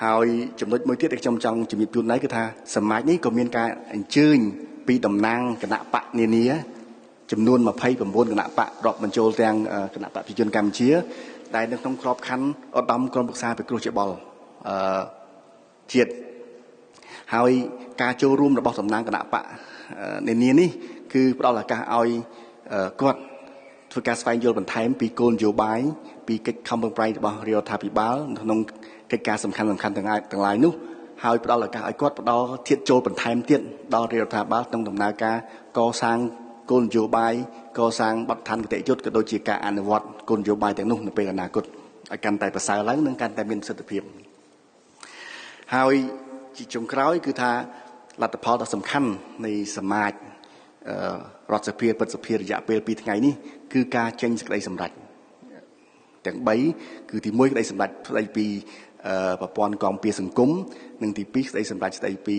ហើយចំណុចមួយទៀតដែលខ្ញុំចង់ជំរាបជូនដែរគឺថាសមាជនេះក៏មានការអញ្ជើញពីតំណាងគណៈបកនានាចំនួន29គណៈបករាប់បញ្ចូលទាំងគណៈបកប្រជាជនកម្ពុជាដែលនៅក្នុងក្របខ័ណ្ឌឧត្តមក្រុមប្រឹក្សាពិគ្រោះយោបល់ជាតិហើយការចូលរួមរបស់តំណាងគណៈបកនានានេះគឺផ្ដល់ឱកាសឲ្យគាត់ ធ្វើការស្វែងយល់បន្ថែមពីគោលនយោបាយពីកិច្ចខំប្រឹងប្រែងរបស់រាជរដ្ឋាភិបាលក្នុងកិច្ចការសំខាន់ៗទាំងឡាយនោះហើយផ្ដល់ឱកាសឲ្យគាត់ផ្ដល់ធាតុចូលបន្ថែមទៀតដល់រាជរដ្ឋាភិបាលក្នុងដំណើរការកសាងគោលនយោបាយកសាងបទដ្ឋានគតិយុត្តក៏ដូចជាការអនុវត្តគោលនយោបាយទាំងនោះនៅពេលអនាគតឲ្យកាន់តែប្រសើរឡើងនិងកាន់តែមានប្រសិទ្ធភាពហើយជាចុងក្រោយគឺថាលទ្ធផលដ៏សំខាន់នៃសមាជរដ្ឋសភាព្រឹទ្ធសភារយៈពេល2ថ្ងៃនេះគឺការចេញសេចក្តីសម្រេចទាំង3គឺទី1ក្តីសម្រេចស្តីពីប្រព័ន្ធគាំពារសង្គមនិងទី2ស្តីសម្រេចស្តីពី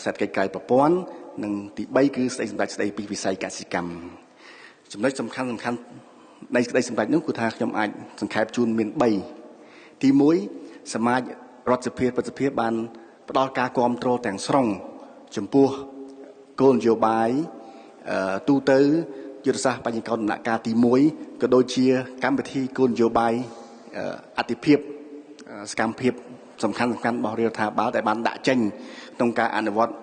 សេដ្ឋកិច្ចក្រៅប្រព័ន្ធនិងទី3គឺស្តីសម្រេចស្តីពីវិស័យកសិកម្មចំណុចសំខាន់នៃសេចក្តីសម្រេចនោះគឺថាខ្ញុំអាចសង្ខេបជូនមាន3ទី1សមាជរដ្ឋសភាព្រឹទ្ធសភាបានផ្ដល់ការគាំទ្រទាំងស្រុងចំពោះគោលនយោបាយទូទៅយុទ្ធសាស្ត្របញ្ញកោដំណាក់កាលទី1ក៏ដូចជាកម្មវិធីគោលនយោបាយអតិភិបសកម្មភាពសំខាន់របស់រាជរដ្ឋាភិបាលដែលបានដាក់ចេញក្នុងការអនុវត្ត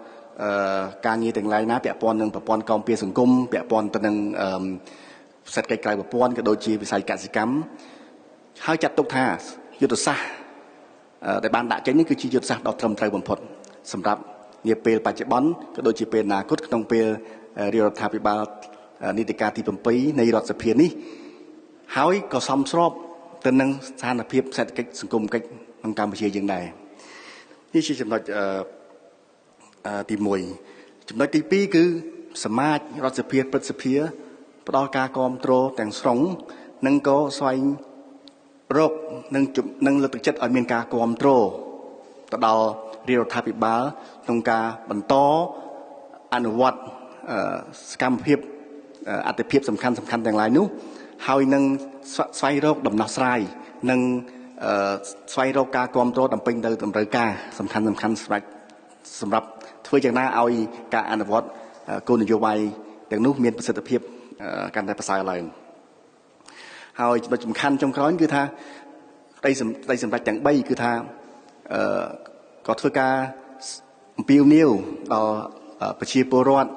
ការងារទាំងឡាយណាពាក់ព័ន្ធនឹងប្រព័ន្ធគាំពារសង្គមពាក់ព័ន្ធទៅនឹងសេដ្ឋកិច្ចក្រៅប្រព័ន្ធក៏ដូចជាវិស័យកសិកម្មហើយចាត់ទុកថាយុទ្ធសាស្ត្រដែលបានដាក់ចេញនេះគឺជាយុទ្ធសាស្ត្រដ៏ត្រឹមត្រូវបំផុតសម្រាប់នាពេលបច្ចុប្បន្នក៏ដូចជាពេលអនាគតក្នុងពេលរាជរដ្ឋាភិបាលនីតិកាលទី7នៃរដ្ឋសភានេះហើយក៏សមស្របទៅនឹងស្ថានភាពសេដ្ឋកិច្ចសង្គមកិច្ចក្នុងកម្ពុជាយើងដែរនេះជាចំណុចទី1ចំណុចទី2គឺសមាជរដ្ឋសភាព្រឹទ្ធសភាផ្ដល់ការគាំទ្រទាំងស្រុងនិងក៏ស្វែងរកនិងលើកទឹកចិត្តឲ្យមានការគាំទ្រទៅដល់រាជរដ្ឋាភិបាលក្នុងការបន្តអនុវត្តសកម្មភាពអតិភិបសំខាន់ទាំងឡាយនោះហើយនឹងស្វែងរកដំណោះស្រាយនិងស្វែងរកការគាំទ្រដើម្បីទៅតម្រូវការសំខាន់សម្រាប់ធ្វើយ៉ាងណាឲ្យការអនុវត្តគោលនយោបាយទាំងនោះមានប្រសិទ្ធភាពកាន់តែប្រសើរឡើងហើយចំណុចសំខាន់ចុងក្រោយគឺថាក្តីសម្រេចទាំង3គឺថាក៏ធ្វើការអំពាវនាវដល់ប្រជាពលរដ្ឋ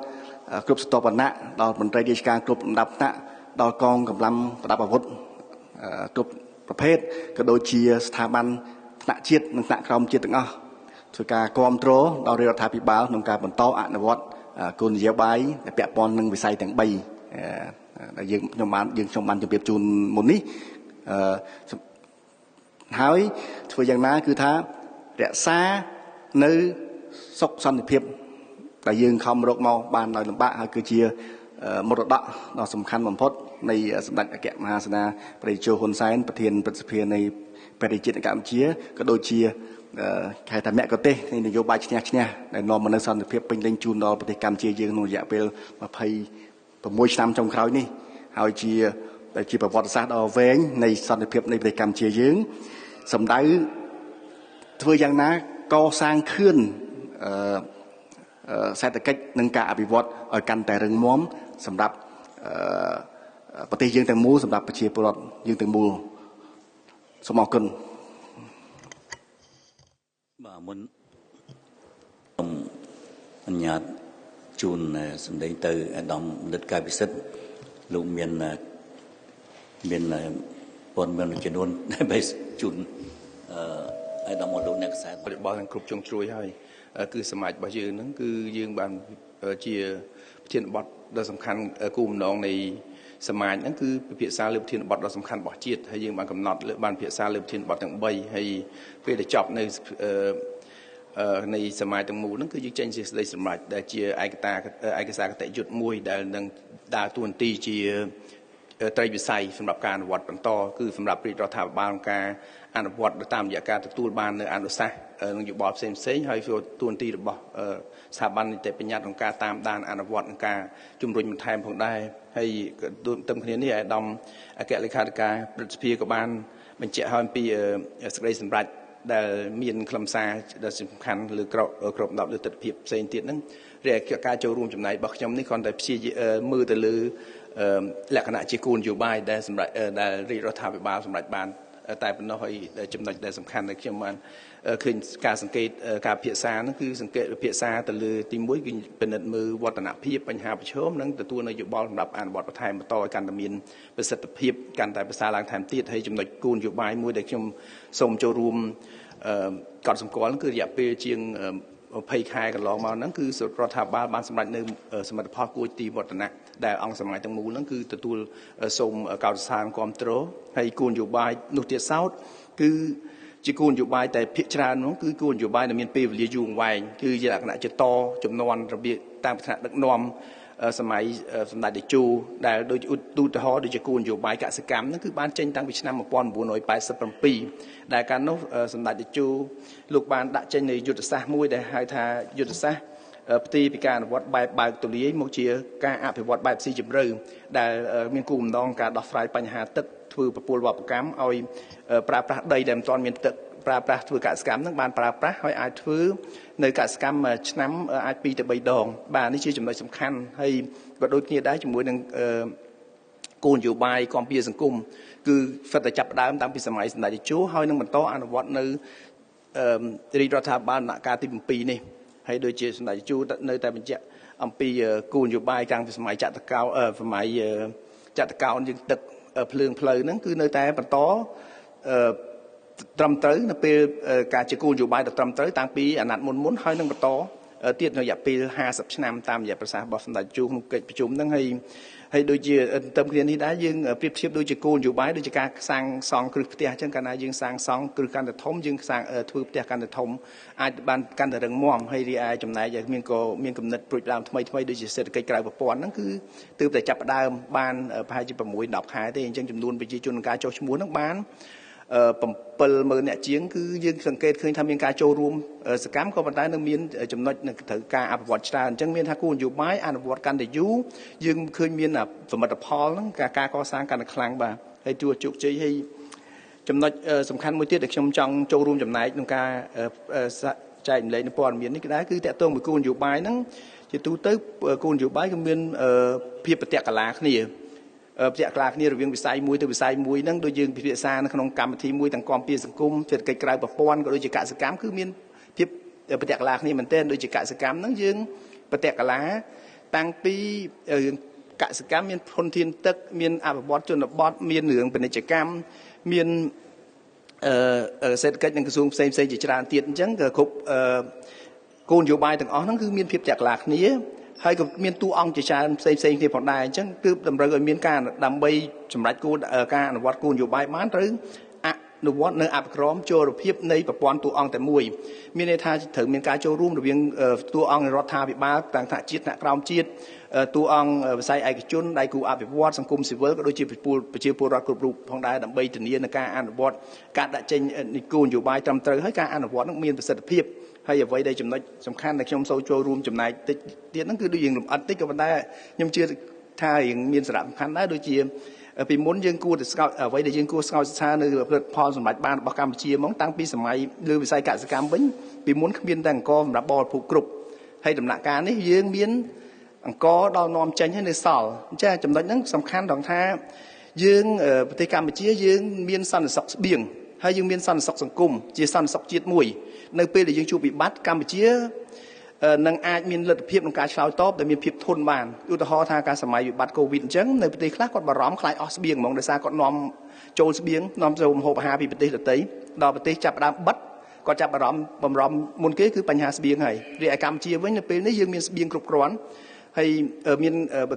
គ្រប់ស្ថាប័នដល់មន្ត្រីរាជការគ្រប់លំដាប់ថ្នាក់ដល់កងកម្លាំងប្រដាប់អាវុធគ្រប់ប្រភេទក៏ដូចជាស្ថាប័នថ្នាក់ជាតិនិងថ្នាក់ក្រោមជាតិទាំងអស់ធ្វើការគាំទ្រដល់រាជរដ្ឋាភិបាលក្នុងការបន្តអនុវត្តគោលនយោបាយដែលពាក់ព័ន្ធនឹងវិស័យទាំង3ដែលខ្ញុំបានជម្រាបជូនមុននេះហើយធ្វើយ៉ាងណាគឺថារក្សានៅសុខសន្តិភាពដែលយើងខំរកមកបានដោយលំបាកហើយគឺជាមរតកដ៏សំខាន់បំផុតនៃសម្ដេចអគ្គមហាសេនាព្រះតេជោហ៊ុនសែនប្រធានព្រឹទ្ធសភានៃប្រជាជាតិកម្ពុជាក៏ដូចជាគេហៅថាមគ្គុទ្ទេសក៍នៃនយោបាយឈ្នះដែលនាំមកនូវសន្តិភាពពេញលេញជូនដល់ប្រទេសកម្ពុជាយើងក្នុងរយៈពេល26ឆ្នាំចុងក្រោយនេះហើយជាប្រវត្តិសាស្ត្រដ៏វែងនៃសន្តិភាពនៃប្រទេសកម្ពុជាយើងសម្ដៅធ្វើយ៉ាងណាកសាងខឿនសេដ្ឋកិច្ចនិងការអភិវឌ្ឍឲ្យកាន់តែរឹងមាំសម្រាប់ប្រទេសយើងទាំងមូលសម្រាប់ប្រជាពលរដ្ឋយើងទាំងមូលសូមអរគុណបាទមុនខ្ញុំអនុញ្ញាតជូនសម្ដែងទៅអាដាមបណ្ឌិតកែពិសិដ្ឋលោកមានព័ត៌មានចំនួនដែលជូនអាដាមលោកអ្នកខ្សែរបស់នឹងគ្រប់ជ្រុងជ្រោយហើយគឺសមាជរបស់យើងហ្នឹងគឺយើងបានជាប្រធានបទដ៏សំខាន់គោលបំណងនៃសមាជហ្នឹងគឺពិភាក្សាលើប្រធានបទដ៏សំខាន់របស់ជាតិហើយយើងបានកំណត់លើបានពិភាក្សាលើប្រធានបទទាំង3ហើយពេលដែលចប់នៅនៃសមាជទាំងមូលហ្នឹងគឺយើងចេញជាសេចក្តីសម្រេចដែលជាឯកសារគតិយុត្តមួយដែលនឹងដើរតួនាទីជាត្រីវិស័យសម្រាប់ការអនុវត្តបន្តគឺសម្រាប់រាជរដ្ឋាភិបាលក្នុងការអនុវត្តតាមរយៈការទទួលបាននៅអនុសាសន៍និងយោបល់ផ្សេងៗហើយតួនាទីរបស់ស្ថាប័ននីតិបញ្ញត្តិក្នុងការតាមដានអនុវត្តនិងការជំរុញបន្ថែមផងដែរហើយទន្ទឹមគ្នានេះអាដាមអគ្គលេខាធិការព្រឹទ្ធសភាក៏បានបញ្ជាក់ហើយអំពីសេចក្តីសម្រេចដែលមានខ្លឹមសារដែលសំខាន់លើក្របដណ្ដប់លើទិដ្ឋភាពផ្សេងទៀតហ្នឹងរីឯការចូលរួមចំណែករបស់ខ្ញុំនេះគ្រាន់តែព្យាយាមមើលទៅលើលក្ខណៈជាគោលនយោបាយដែលសម្រាប់ដែលរាជរដ្ឋាភិបាលសម្រេចបាន តែប៉ុណ្ណោះហើយចំណុចដែលសំខាន់ដែលខ្ញុំបានឃើញការសង្កេតការពិភាក្សាហ្នឹងគឺសង្កេតពិភាក្សាទៅលើទី1គឺពិនិត្យមើលវឌ្ឍនភាពបញ្ហាប្រឈមនិងទទួលនូវយោបល់សម្រាប់អនុវត្តបន្ថែមបន្តឲ្យកាន់តែមានប្រសិទ្ធភាពកាន់តែប្រសើរឡើងថែមទៀតហើយចំណុចគោលនយោបាយមួយដែលខ្ញុំសូមចូលរួមកត់សម្គាល់គឺរយៈពេលជាង20ខែកន្លងមកហ្នឹងគឺរដ្ឋាភិបាលបានសម្រេចនៅសមិទ្ធផលគួរទីវឌ្ឍនៈដែលអង្គសមាជទាំងមូលហ្នឹងគឺទទួលសូមកោតសរសើរគាំទ្រហើយគោលនយោបាយនោះទៀតសោតគឺជាគោលនយោបាយតែភាគច្រើននោះគឺគោលនយោបាយដែលមានពេលវេលាយូរអង្វែងគឺជាលក្ខណៈជាតចំនួនរបៀបតាមឋានៈដឹកនាំសម័យសម្ដេចតេជោដែលដូចឧទាហរណ៍ដូចជាគោលនយោបាយកសិកម្មហ្នឹងគឺបានចេញតាំងពីឆ្នាំ1987ដែលកាលនោះសម្ដេចតេជោលោកបានដាក់ចេញនៃយុទ្ធសាស្ត្រមួយដែលហៅថាយុទ្ធសាស្ត្រផ្ទេរពីការអនុវត្តបែបបើកទូលាយមកជាការអភិវឌ្ឍបែបស៊ីជម្រៅដែលមានគោលបំណងការដោះស្រាយបញ្ហាទឹកធ្វើប្រព័ន្ធវប្បកម្មឲ្យប្រើប្រាស់ដីដែលមិនទាន់មានទឹកប្រើប្រាស់ធ្វើកសិកម្មនឹងបានប្រើប្រាស់ហើយអាចធ្វើនៅកសិកម្មឆ្នាំអាច2ទៅ3ដងបាទនេះជាចំណុចសំខាន់ហើយក៏ដូចគ្នាដែរជាមួយនឹងគោលនយោបាយគាំពារសង្គមគឺហ្វិតតែចាប់ផ្ដើមតាំងពីសម័យសម្ដេចតេជោហើយនឹងបន្តអនុវត្តនៅរាជរដ្ឋាភិបាលដំណាក់កាលទី7នេះហើយដូចជាសម្ដេចតេជោនៅតែបញ្ជាក់អំពីគោលនយោបាយតាំងពីសម័យចតុកោណសម័យចតុកោណយើងទឹកភ្លើងផ្លូវហ្នឹងគឺនៅតែបន្តត្រឹមត្រូវនៅពេលការជាគោលនយោបាយដ៏ត្រឹមត្រូវតាំងពីអាណត្តិមុនហើយនឹងបន្តទៀតនៅរយៈពេល50ឆ្នាំតាមរយៈប្រសាសន៍របស់សម្ដេចជូក្នុងកិច្ចប្រជុំហ្នឹងហើយដូចជាទន្ទឹមគ្នានេះដែរយើងប្រៀបធៀបដូចជាគោលនយោបាយដូចជាការសាងសង់គ្រឹះផ្ទះអញ្ចឹងកាលណាយើងសាងសង់គ្រឹះកាន់តែធំយើងសាងធ្វើផ្ទះកាន់តែធំអាចបានកាន់តែរឹងមាំហើយរីឯចំណែកមានក៏មានគំនិតព្រួយដើមថ្មីថ្មីដូចជាសេដ្ឋកិច្ចក្រៅប្រព័ន្ធហ្នឹងគឺទើបតែចាប់ផ្ដើមបានប្រហែលជា6 10ខែទេអញ្ចឹងចំនួនប្រជាជនការចុះឈ្មោះហ្នឹងបាន70000អ្នកជាងគឺយើងសង្កេតឃើញថាមានការចូលរួមសកម្មក៏ប៉ុន្តែនៅមានចំណុចនឹងត្រូវការអភិវឌ្ឍច្រើនអញ្ចឹងមានថាគោលនយោបាយអនុវត្តកាន់តែយូរយើងឃើញមានសមិទ្ធផលហ្នឹងការកសាងកាន់តែខ្លាំងបាទហើយជួជោគជ័យហើយចំណុចសំខាន់មួយទៀតដែលខ្ញុំចង់ចូលរួមចំណែកក្នុងការចែករំលែកនៅព័ត៌មាននេះក៏ដែរគឺតកតងមួយគោលនយោបាយហ្នឹងជាទូទៅគោលនយោបាយគឺមានភាពប្រតិកលាគ្នាប្រតិកលាគ្នារវាងវិស័យមួយទៅវិស័យមួយហ្នឹងដូចយើងពិភាក្សានៅក្នុងកម្មវិធីមួយទាំងគាំពារសង្គមសេដ្ឋកិច្ចក្រៅប្រព័ន្ធក៏ដូចជាកសិកម្មគឺមានភាពប្រតិកលាគ្នាមែនទែនដូចជាកសិកម្មហ្នឹងយើងប្រតិកលាតាំងពីរឿងកសិកម្មមានធនធានទឹកមានអភិវឌ្ឍជនបទមានរឿងពាណិជ្ជកម្មមានសេដ្ឋកិច្ចនិងក្រសួងផ្សេងផ្សេងជាច្រើនទៀតអញ្ចឹងក៏គ្រប់គោលនយោបាយទាំងអស់ហ្នឹងគឺមានភាពប្រតិកលាគ្នាហើយក៏មានតួអង្គជាច្រើនផ្សេងផ្សេងគ្នាផងដែរអញ្ចឹងគឺតម្រូវឲ្យមានការដើម្បីសម្រេចគោលការអនុវត្តគោលនយោបាយបានត្រូវអនុវត្តនៅអភិក្រមចូលភាពនៃប្រព័ន្ធតួអង្គតែមួយមានន័យថាត្រូវមានការចូលរួមរវាងតួអង្គរដ្ឋាភិបាលទាំងថ្នាក់ជាតិថ្នាក់ក្រោមជាតិតួអង្គវិស័យឯកជនដៃគូអភិវឌ្ឍសង្គមស៊ីវិលក៏ដូចជាប្រជាពលរដ្ឋគ្រប់រូបផងដែរដើម្បីធានាในការអនុវត្តការដាក់ចេញនៃគោលនយោបាយត្រឹមត្រូវហើយការអនុវត្តនឹងមានប្រសិទ្ធភាពហើយអ្វីដែលចំណុចសំខាន់ដែលខ្ញុំសូមចូលរួមចំណែកតិចទៀតហ្នឹងគឺដូចយើងលម្អិតតិចក៏ប៉ុន្តែខ្ញុំជឿថាយើងមានសារៈសំខាន់ដែរដូចជាពីមុនយើងគួរតែស្កោតអ្វីដែលយើងគួរស្កោតសរសើរនៅផលិតផលសម្រាប់បានរបស់កម្ពុជាហ្មងតាំងពីសម័យលើវិស័យកសិកម្មវិញពីមុនគ្មានតែអង្គសម្រាប់បរិភោគគ្រប់ហើយដំណាក់កាលនេះយើងមានអង្គដល់នាំចេញហើយនៅសល់អញ្ចឹងចំណុចហ្នឹងសំខាន់ត្រង់ថាយើងប្រទេសកម្ពុជាយើងមានសន្តិសុខស្បៀងហើយយើងមានសន្តិសុខសង្គមជាសន្តិសុខជាតិមួយនៅពេលដែលយើងជួបវិបត្តិកម្ពុជានឹងអាចមានលទ្ធភាពក្នុងការឆ្លើយតបដែលមានភាពធន់បានឧទាហរណ៍ថាការសម័យវិបត្តិកូវីដអញ្ចឹងនៅប្រទេសខ្លះគាត់បារម្ភខ្លាចអស់ស្បៀងហ្មងដោយសារគាត់នាំចូលស្បៀងនាំចូលម្ហូបអាហារពីប្រទេសដទៃដល់ប្រទេសចាប់ផ្ដើមបិទគាត់ចាប់បារម្ភបំរំមុនគេគឺបញ្ហាស្បៀងហើយរីឯកម្ពុជាវិញនៅពេលនេះយើងមានស្បៀងគ្រប់គ្រាន់ហើយមាន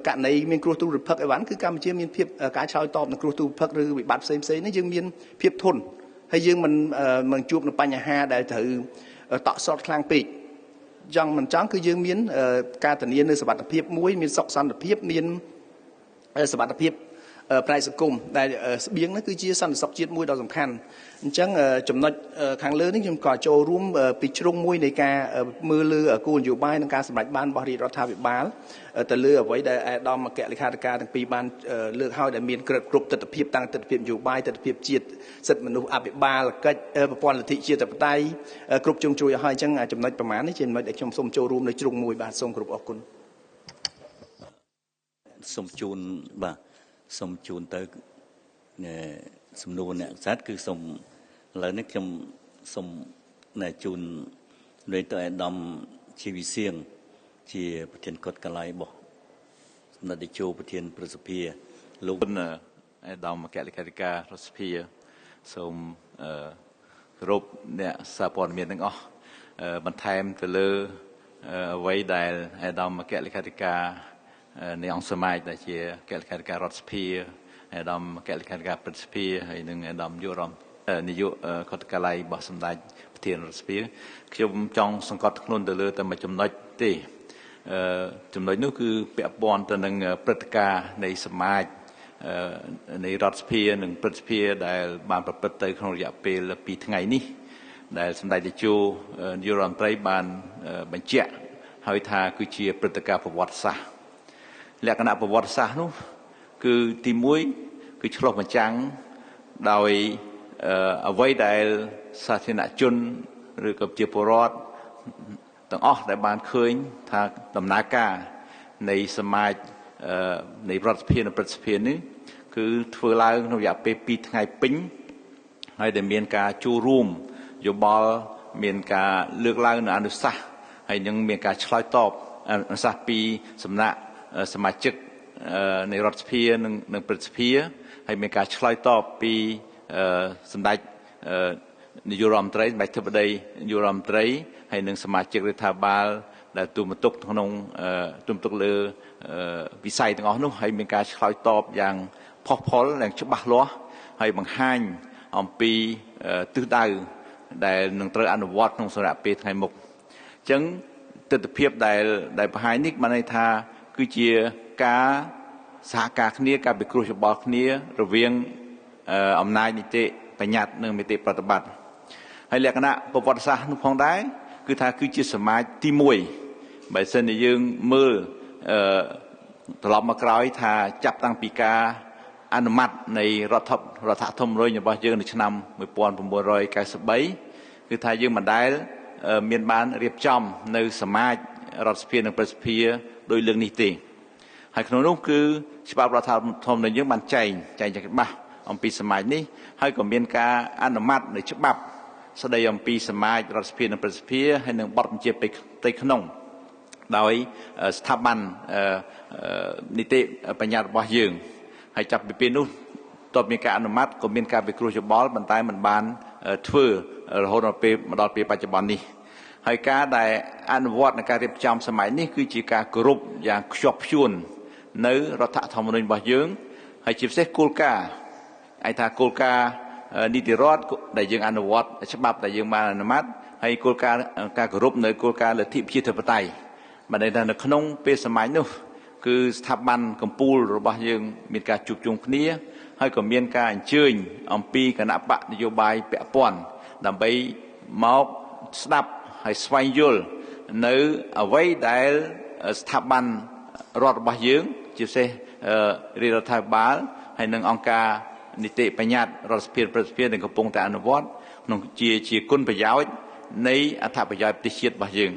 ករណីមានគ្រោះទុរភិក្សអីវ៉ាន់គឺកម្ពុជាមានភាពការឆ្លើយតបនឹងគ្រោះទុរភិក្សឬវិបត្តិផ្សេងៗនេះយើងមានភាពធន់ហើយយើងមិនជួបនឹងបញ្ហាដែលត្រូវតក់ស្លុតខ្លាំងពេកចង់មិនចង់គឺយើងមានការធានានៅសុវត្ថិភាពមួយមានសុខសន្តិភាពមានសុវត្ថិភាពផ្នែកសង្គមដែលស្បៀងនោះគឺជាសន្តិសុខជាតិមួយដ៏សំខាន់អញ្ចឹងចំណុចខាងលើនេះខ្ញុំក៏ចូលរួមពីជ្រុងមួយនៃការមើលលើគោលនយោបាយនិងការសម្រេចបានរបស់រាជរដ្ឋាភិបាលទៅលើអ្វីដែលអាដាមអគ្គលេខាធិការទាំងពីរបានលើកហើយដែលមានគ្រប់ទិដ្ឋភាពតាំងទិដ្ឋភាពនយោបាយទិដ្ឋភាពជាតិសិទ្ធិមនុស្សអភិបាលកិច្ចប្រព័ន្ធលទ្ធិជាតិបតៃគ្រប់ជ្រុងជ្រោយហើយអញ្ចឹងចំណុចប្រមាណនេះជាចំណុចដែលខ្ញុំសូមចូលរួមនៅជ្រុងមួយបាទសូមគោរពអរគុណសូមជូនបាទសូមជូនទៅ សំណួរអ្នកសាស្ត្រគឺសូមឥឡូវនេះខ្ញុំសូមណែជូនលេខទៅអាដាមជីវិសៀងជាប្រធានកុដកល័យរបស់សម្ដេចតេជោប្រធានប្រសិទ្ធិលោកអាដាមអគ្គលេខាធិការរដ្ឋសភាសូមគោរពអ្នកសារព័ត៌មានទាំងអស់បន្ថែមទៅលើអ្វីដែលអាដាមអគ្គលេខាធិការនៃអង្គសមាជដែលជាអគ្គលេខាធិការរដ្ឋសភាអាដាមអគ្គលេខាធិការព្រឹទ្ធសភាហើយនិងអាដាមយុរដ្ឋនាយកខុទ្ទកាល័យរបស់សម្ដេចប្រធានរដ្ឋសភាខ្ញុំចង់សង្កត់ធ្ងន់ទៅលើតែមួយចំណុចទេចំណុចនោះគឺពាក់ព័ន្ធទៅនឹងព្រឹត្តិការណ៍នៃសមាជនៃរដ្ឋសភានិងព្រឹទ្ធសភាដែលបានប្រព្រឹត្តទៅក្នុងរយៈពេល2ថ្ងៃនេះដែលសម្ដេចតេជោនាយករដ្ឋមន្ត្រីបានបញ្ជាក់ហើយថាគឺជាព្រឹត្តិការណ៍ប្រវត្តិសាស្ត្រលក្ខណៈប្រវត្តិសាស្ត្រនោះគឺទី1គឺឆ្លុះបញ្ចាំងដោយអ្វីដែលសាធារណជនឬក៏ជាពលរដ្ឋទាំងអស់ដែលបានឃើញថាដំណើរការនៃសមាជនៃរដ្ឋសភានិងព្រឹទ្ធសភានេះគឺធ្វើឡើងក្នុងរយៈពេល2ថ្ងៃពេញហើយដែលមានការចូលរួមយោបល់មានការលើកឡើងនៅអនុសាសន៍ហើយនឹងមានការឆ្លើយតបអនុសាសន៍ពីសំណាក់សមាជិកនៃរដ្ឋសភានិងព្រឹទ្ធសភាហើយមានការឆ្លើយតបពីសម្ដេចនាយករដ្ឋមន្ត្រីសម្ដេចធិបតីនាយករដ្ឋមន្ត្រីហើយនិងសមាជិករដ្ឋាភិបាលដែលទូមទុកក្នុងទូមទុកលើវិស័យទាំងអស់នោះហើយមានការឆ្លើយតបយ៉ាងផុសផុលយ៉ាងច្បាស់លាស់ហើយបង្ហាញអំពីទិសដៅដែលនឹងត្រូវអនុវត្តក្នុងរយៈពេលថ្ងៃមុខអញ្ចឹងទិដ្ឋភាពដែលបង្ហាញនេះបានន័យថាគឺជាការសហការគ្នាការពិគ្រោះយោបល់គ្នារវាងអំណាចនីតិបញ្ញត្តិនិងនីតិប្រតិបត្តិហើយលក្ខណៈប្រវត្តិសាស្ត្រនោះផងដែរគឺថាគឺជាសមាជទី1បើសិនជាយើងមើលត្រឡប់មកក្រោយថាចាប់តាំងពីការអនុម័តនៃរដ្ឋធម្មនុញ្ញរបស់យើងនៅឆ្នាំ1993គឺថាយើងមិនដែលមានបានរៀបចំនៅសមាជរដ្ឋសភានិងព្រឹទ្ធសភាដោយលើកនេះទេហើយក្នុងនោះគឺច្បាប់រដ្ឋធម្មនុញ្ញយើងបានចែងច្បាស់អំពីសមាជនេះហើយក៏មានការអនុម័តនៅច្បាប់ស្ដីអំពីសមាជរដ្ឋសភានិងព្រឹទ្ធសភាហើយនិងបទបញ្ជាផ្ទៃក្នុងដោយស្ថាប័ននីតិបញ្ញត្តិរបស់យើងហើយចាប់ពីពេលនោះតបមានការអនុម័តក៏មានការពិគ្រោះយោបល់ប៉ុន្តែមិនបានធ្វើរហូតដល់ពេលមកដល់ពេលបច្ចុប្បន្ននេះហើយការដែលអនុវត្តនៃការរៀបចំសម័យនេះគឺជាការគោរពយ៉ាងខ្ជាប់ខ្ជួននៅរដ្ឋធម្មនុញ្ញរបស់យើងហើយជាពិសេសគោលការណ៍ឯថាគោលការណ៍នីតិរដ្ឋដែលយើងអនុវត្តច្បាប់ដែលយើងបានអនុម័តហើយគោលការណ៍ការគោរពនៅគោលការណ៍លទ្ធិប្រជាធិបតេយ្យបានន័យថានៅក្នុងពេលសម័យនោះគឺស្ថាប័នកម្ពុជារបស់យើងមានការជួបជុំគ្នាហើយក៏មានការអញ្ជើញអំពីគណៈបកនយោបាយពាក់ព័ន្ធដើម្បីមកស្ដាប់ហើយស្វែងយល់នៅអ្វីដែលស្ថាប័នរដ្ឋរបស់យើងជាពិសេសរាជរដ្ឋាភិបាលហើយនិងអង្គការនីតិបញ្ញត្តិរដ្ឋសភាព្រឹទ្ធសភាដែលកំពុងតែអនុវត្តក្នុងជាគុណប្រយោជន៍នៃអត្ថប្រយោជន៍ប្រទេសជាតិរបស់យើង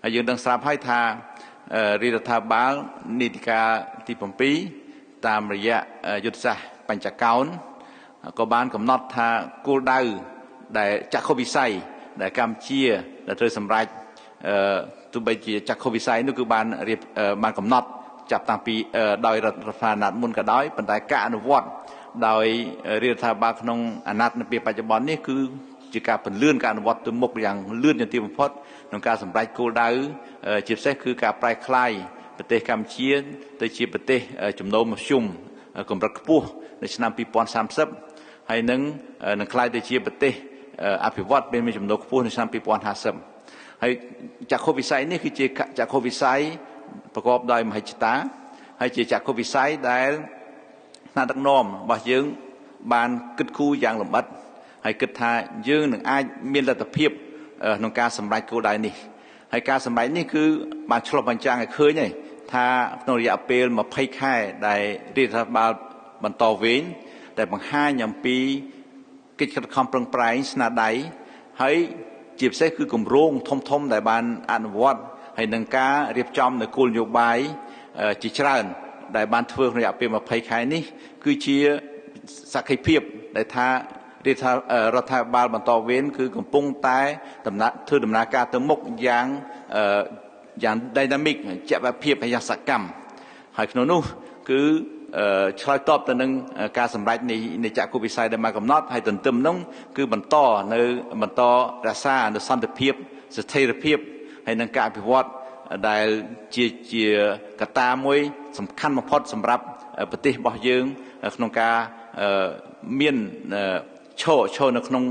ហើយយើងដឹងស្រាប់ហើយថារាជរដ្ឋាភិបាលនីតិកាលទី7តាមរយៈយុទ្ធសាស្ត្របញ្ចកោណក៏បានកំណត់ថាគោលដៅដែលចក្ខុវិស័យដែលកម្ពុជាដែលត្រូវសម្រេចទោះបីជាចក្ខុវិស័យនោះគឺបានកំណត់ចាប់តាំងពីដោយរដ្ឋាភិបាលអាណត្តិមុនក៏ដោយប៉ុន្តែការអនុវត្តដោយរាជរដ្ឋាភិបាលក្នុងអាណត្តិនៅពេលបច្ចុប្បន្ននេះគឺជាការពន្លឿនការអនុវត្តទៅមុខយ៉ាងលឿនជាទីបំផុតក្នុងការសម្រេចគោលដៅជាពិសេសគឺការប្រែក្លាយប្រទេសកម្ពុជាទៅជាប្រទេសចំណូលមធ្យមកម្រិតខ្ពស់នៅឆ្នាំ2030ហើយនឹងក្លាយទៅជាប្រទេសអភិវឌ្ឍមានចំណូលខ្ពស់នៅឆ្នាំ2050ហើយចក្ខុវិស័យនេះគឺជាចក្ខុវិស័យប្រកបដោយមហិច្ឆតាហើយជាចក្ខុវិស័យដែលថ្នាក់ដឹកនាំរបស់យើងបានគិតគូរយ៉ាងលម្អិតហើយគិតថាយើងនឹងអាចមានលទ្ធភាពក្នុងការសម្រេចគោលដៅនេះហើយការសម្រេចនេះគឺបានឆ្លុះបញ្ចាំងឲ្យឃើញហើយថាក្នុងរយៈពេល20ខែដែលរាជរដ្ឋាភិបាលបន្តវេនតែបង្ហាញអំពីកិច្ចខិតខំប្រឹងប្រែងស្នាដៃហើយជាពិសេសគឺគម្រោងធំៗដែលបានអនុវត្តហើយនឹងការរៀបចំនៅគោលនយោបាយជាច្រើនដែលបានធ្វើក្នុងរយៈពេល20ខែនេះគឺជាសក្ខីភាព ដែលថារដ្ឋាភិបាលបន្តវេនគឺកំពុងតែធ្វើដំណើរការទៅមុខយ៉ាង dynamic ចលភាពហើយយ៉ាងសកម្មហើយក្នុងនោះគឺឆ្លើយតបទៅនឹងការសម្រេចនៃចក្ខុវិស័យដែលមកកំណត់ហើយទន្ទឹមនោះគឺបន្តរក្សានូវសន្តិភាពស្ថិរភាពហើយនឹងការអភិវឌ្ឍដែលជាកត្តាមួយសំខាន់បំផុតសម្រាប់ប្រទេសរបស់យើងក្នុងការមានឈរនៅក្នុង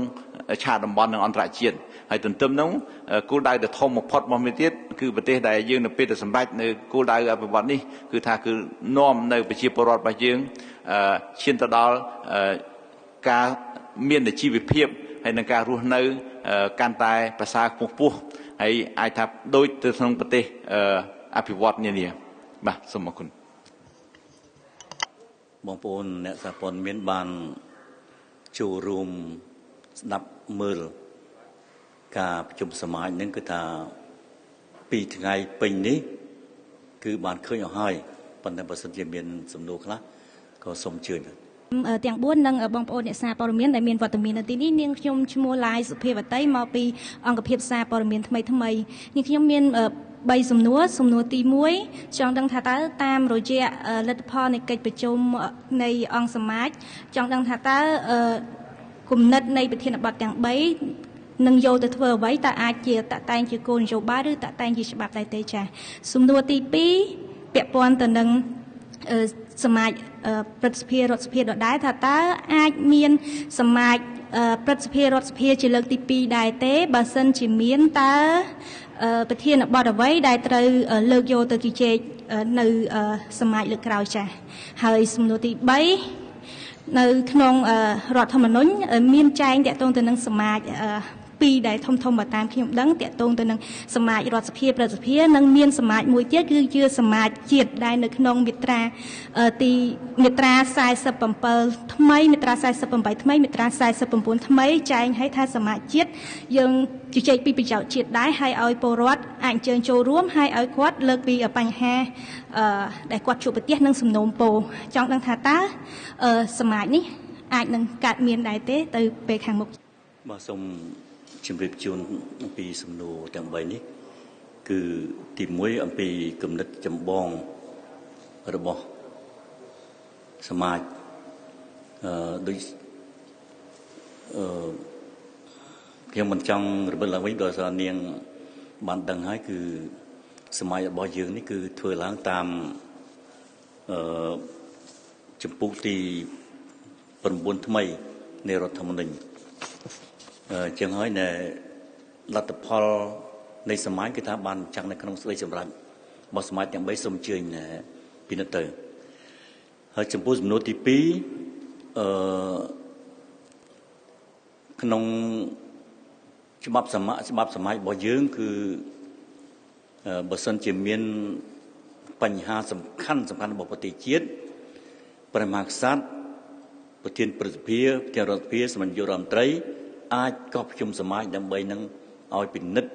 ឆាកតំបន់និងអន្តរជាតិហើយទន្ទឹមនោះគោលដៅដ៏ធំបំផុតរបស់មួយទៀតគឺប្រទេសដែលយើងនៅពេលដែលសម្រេចនៅគោលដៅអភិវឌ្ឍនេះគឺថាគឺនាំនៅប្រជាពលរដ្ឋរបស់យើងឈានទៅដល់ការមានជីវភាពហើយនឹងការរស់នៅកាន់តែប្រសើរខ្ពង់ខ្ពស់ហើយអាចថាដូចទៅក្នុងប្រទេសអភិវឌ្ឍនានាបាទសូមអរគុណបងប្អូនអ្នកសារព័ត៌មានបានចូលរួមស្ដាប់មើលការប្រជុំសមាជនឹងគឺថា2ថ្ងៃពេញនេះគឺបានឃើញអស់ហើយប៉ុន្តែបើសិនជាមានសំណួរខ្លះក៏សូមអញ្ជើញទាំង4និងបងប្អូនអ្នកសារព័ត៌មានដែលមានវត្តមាននៅទីនេះនាងខ្ញុំឈ្មោះឡាយសុភាវតីមកពីអង្គភាពសារព័ត៌មានថ្មីថ្មីនាងខ្ញុំមាន3សំណួរសំណួរទី1ចង់ដឹងថាតើតាមរយៈលទ្ធផលនៃកិច្ចប្រជុំនៃអង្គសមាជចង់ដឹងថាតើគំនិតនៃប្រធានបទទាំង3នឹងយកទៅធ្វើអ្វីតើអាចជាតតែងជាគោលនយោបាយឬតតែងជាច្បាប់ដែរទេចា៎សំណួរទី2ពាក់ព័ន្ធទៅនឹងសមាជព្រឹទ្ធសភារដ្ឋសភាដដែលថាតើអាចមានសមាជព្រឹទ្ធសភារដ្ឋសភាជាលើកទី2ដែរទេបើសិនជាមានតើប្រធានបទអ្វីដែលត្រូវលើកយកទៅជជែកនៅសមាជលើកក្រោយចា៎ហើយសំណួរទី3នៅក្នុងរដ្ឋធម្មនុញ្ញមានចែងទាក់ទងទៅនឹងសមាជពីរដែលធំធំបើតាមខ្ញុំដឹងទាក់ទងទៅនឹងសមាជរដ្ឋសភាព្រឹទ្ធសភានិងមានសមាជមួយទៀតគឺជាសមាជជាតិដែលនៅក្នុងមាត្រាទីមាត្រា47ថ្មីមាត្រា48ថ្មីមាត្រា49ថ្មីចែងឲ្យថាសមាជជាតិយើងជជែកពីប្រយោជន៍ជាតិដែរហើយឲ្យពលរដ្ឋអាចអញ្ជើញចូលរួមហើយឲ្យគាត់លើកពីបញ្ហាដែលគាត់ជួបប្រទះនិងសំណូមពរចង់ដឹងថាតើសមាជនេះអាចនឹងកើតមានដែរទេទៅពេលខាងមុខបាទសូមជម្រាបជូនអំពីសំណួរទាំង3នេះគឺទី1អំពីគំនិតចម្បងរបស់សមាជដូចខ្ញុំមិនចង់រំលឹកឡើងវិញដោយសារនាងបានដឹងហើយគឺសមាជរបស់យើងនេះគឺធ្វើឡើងតាមចម្ពោះទី9ថ្មីនៃរដ្ឋធម្មនុញ្ញជាងហើយនៅលទ្ធផលនៃសមាជគឺថាបានចាំងនៅក្នុងស្ដីសម្រាប់របស់សមាជទាំង3សូមអញ្ជើញពិនិត្យទៅហើយចំពោះសំណួរទី2ក្នុងច្បាប់សមាជរបស់យើងគឺបើសិនជាមានបញ្ហាសំខាន់របស់ប្រទេសជាតិព្រះមហាក្សត្រប្រធានព្រឹទ្ធសភាប្រធានរដ្ឋសភាសម្ដេចនាយករដ្ឋមន្ត្រីអាចកោះប្រជុំសមាជដើម្បីនឹងឲ្យពិនិត្យ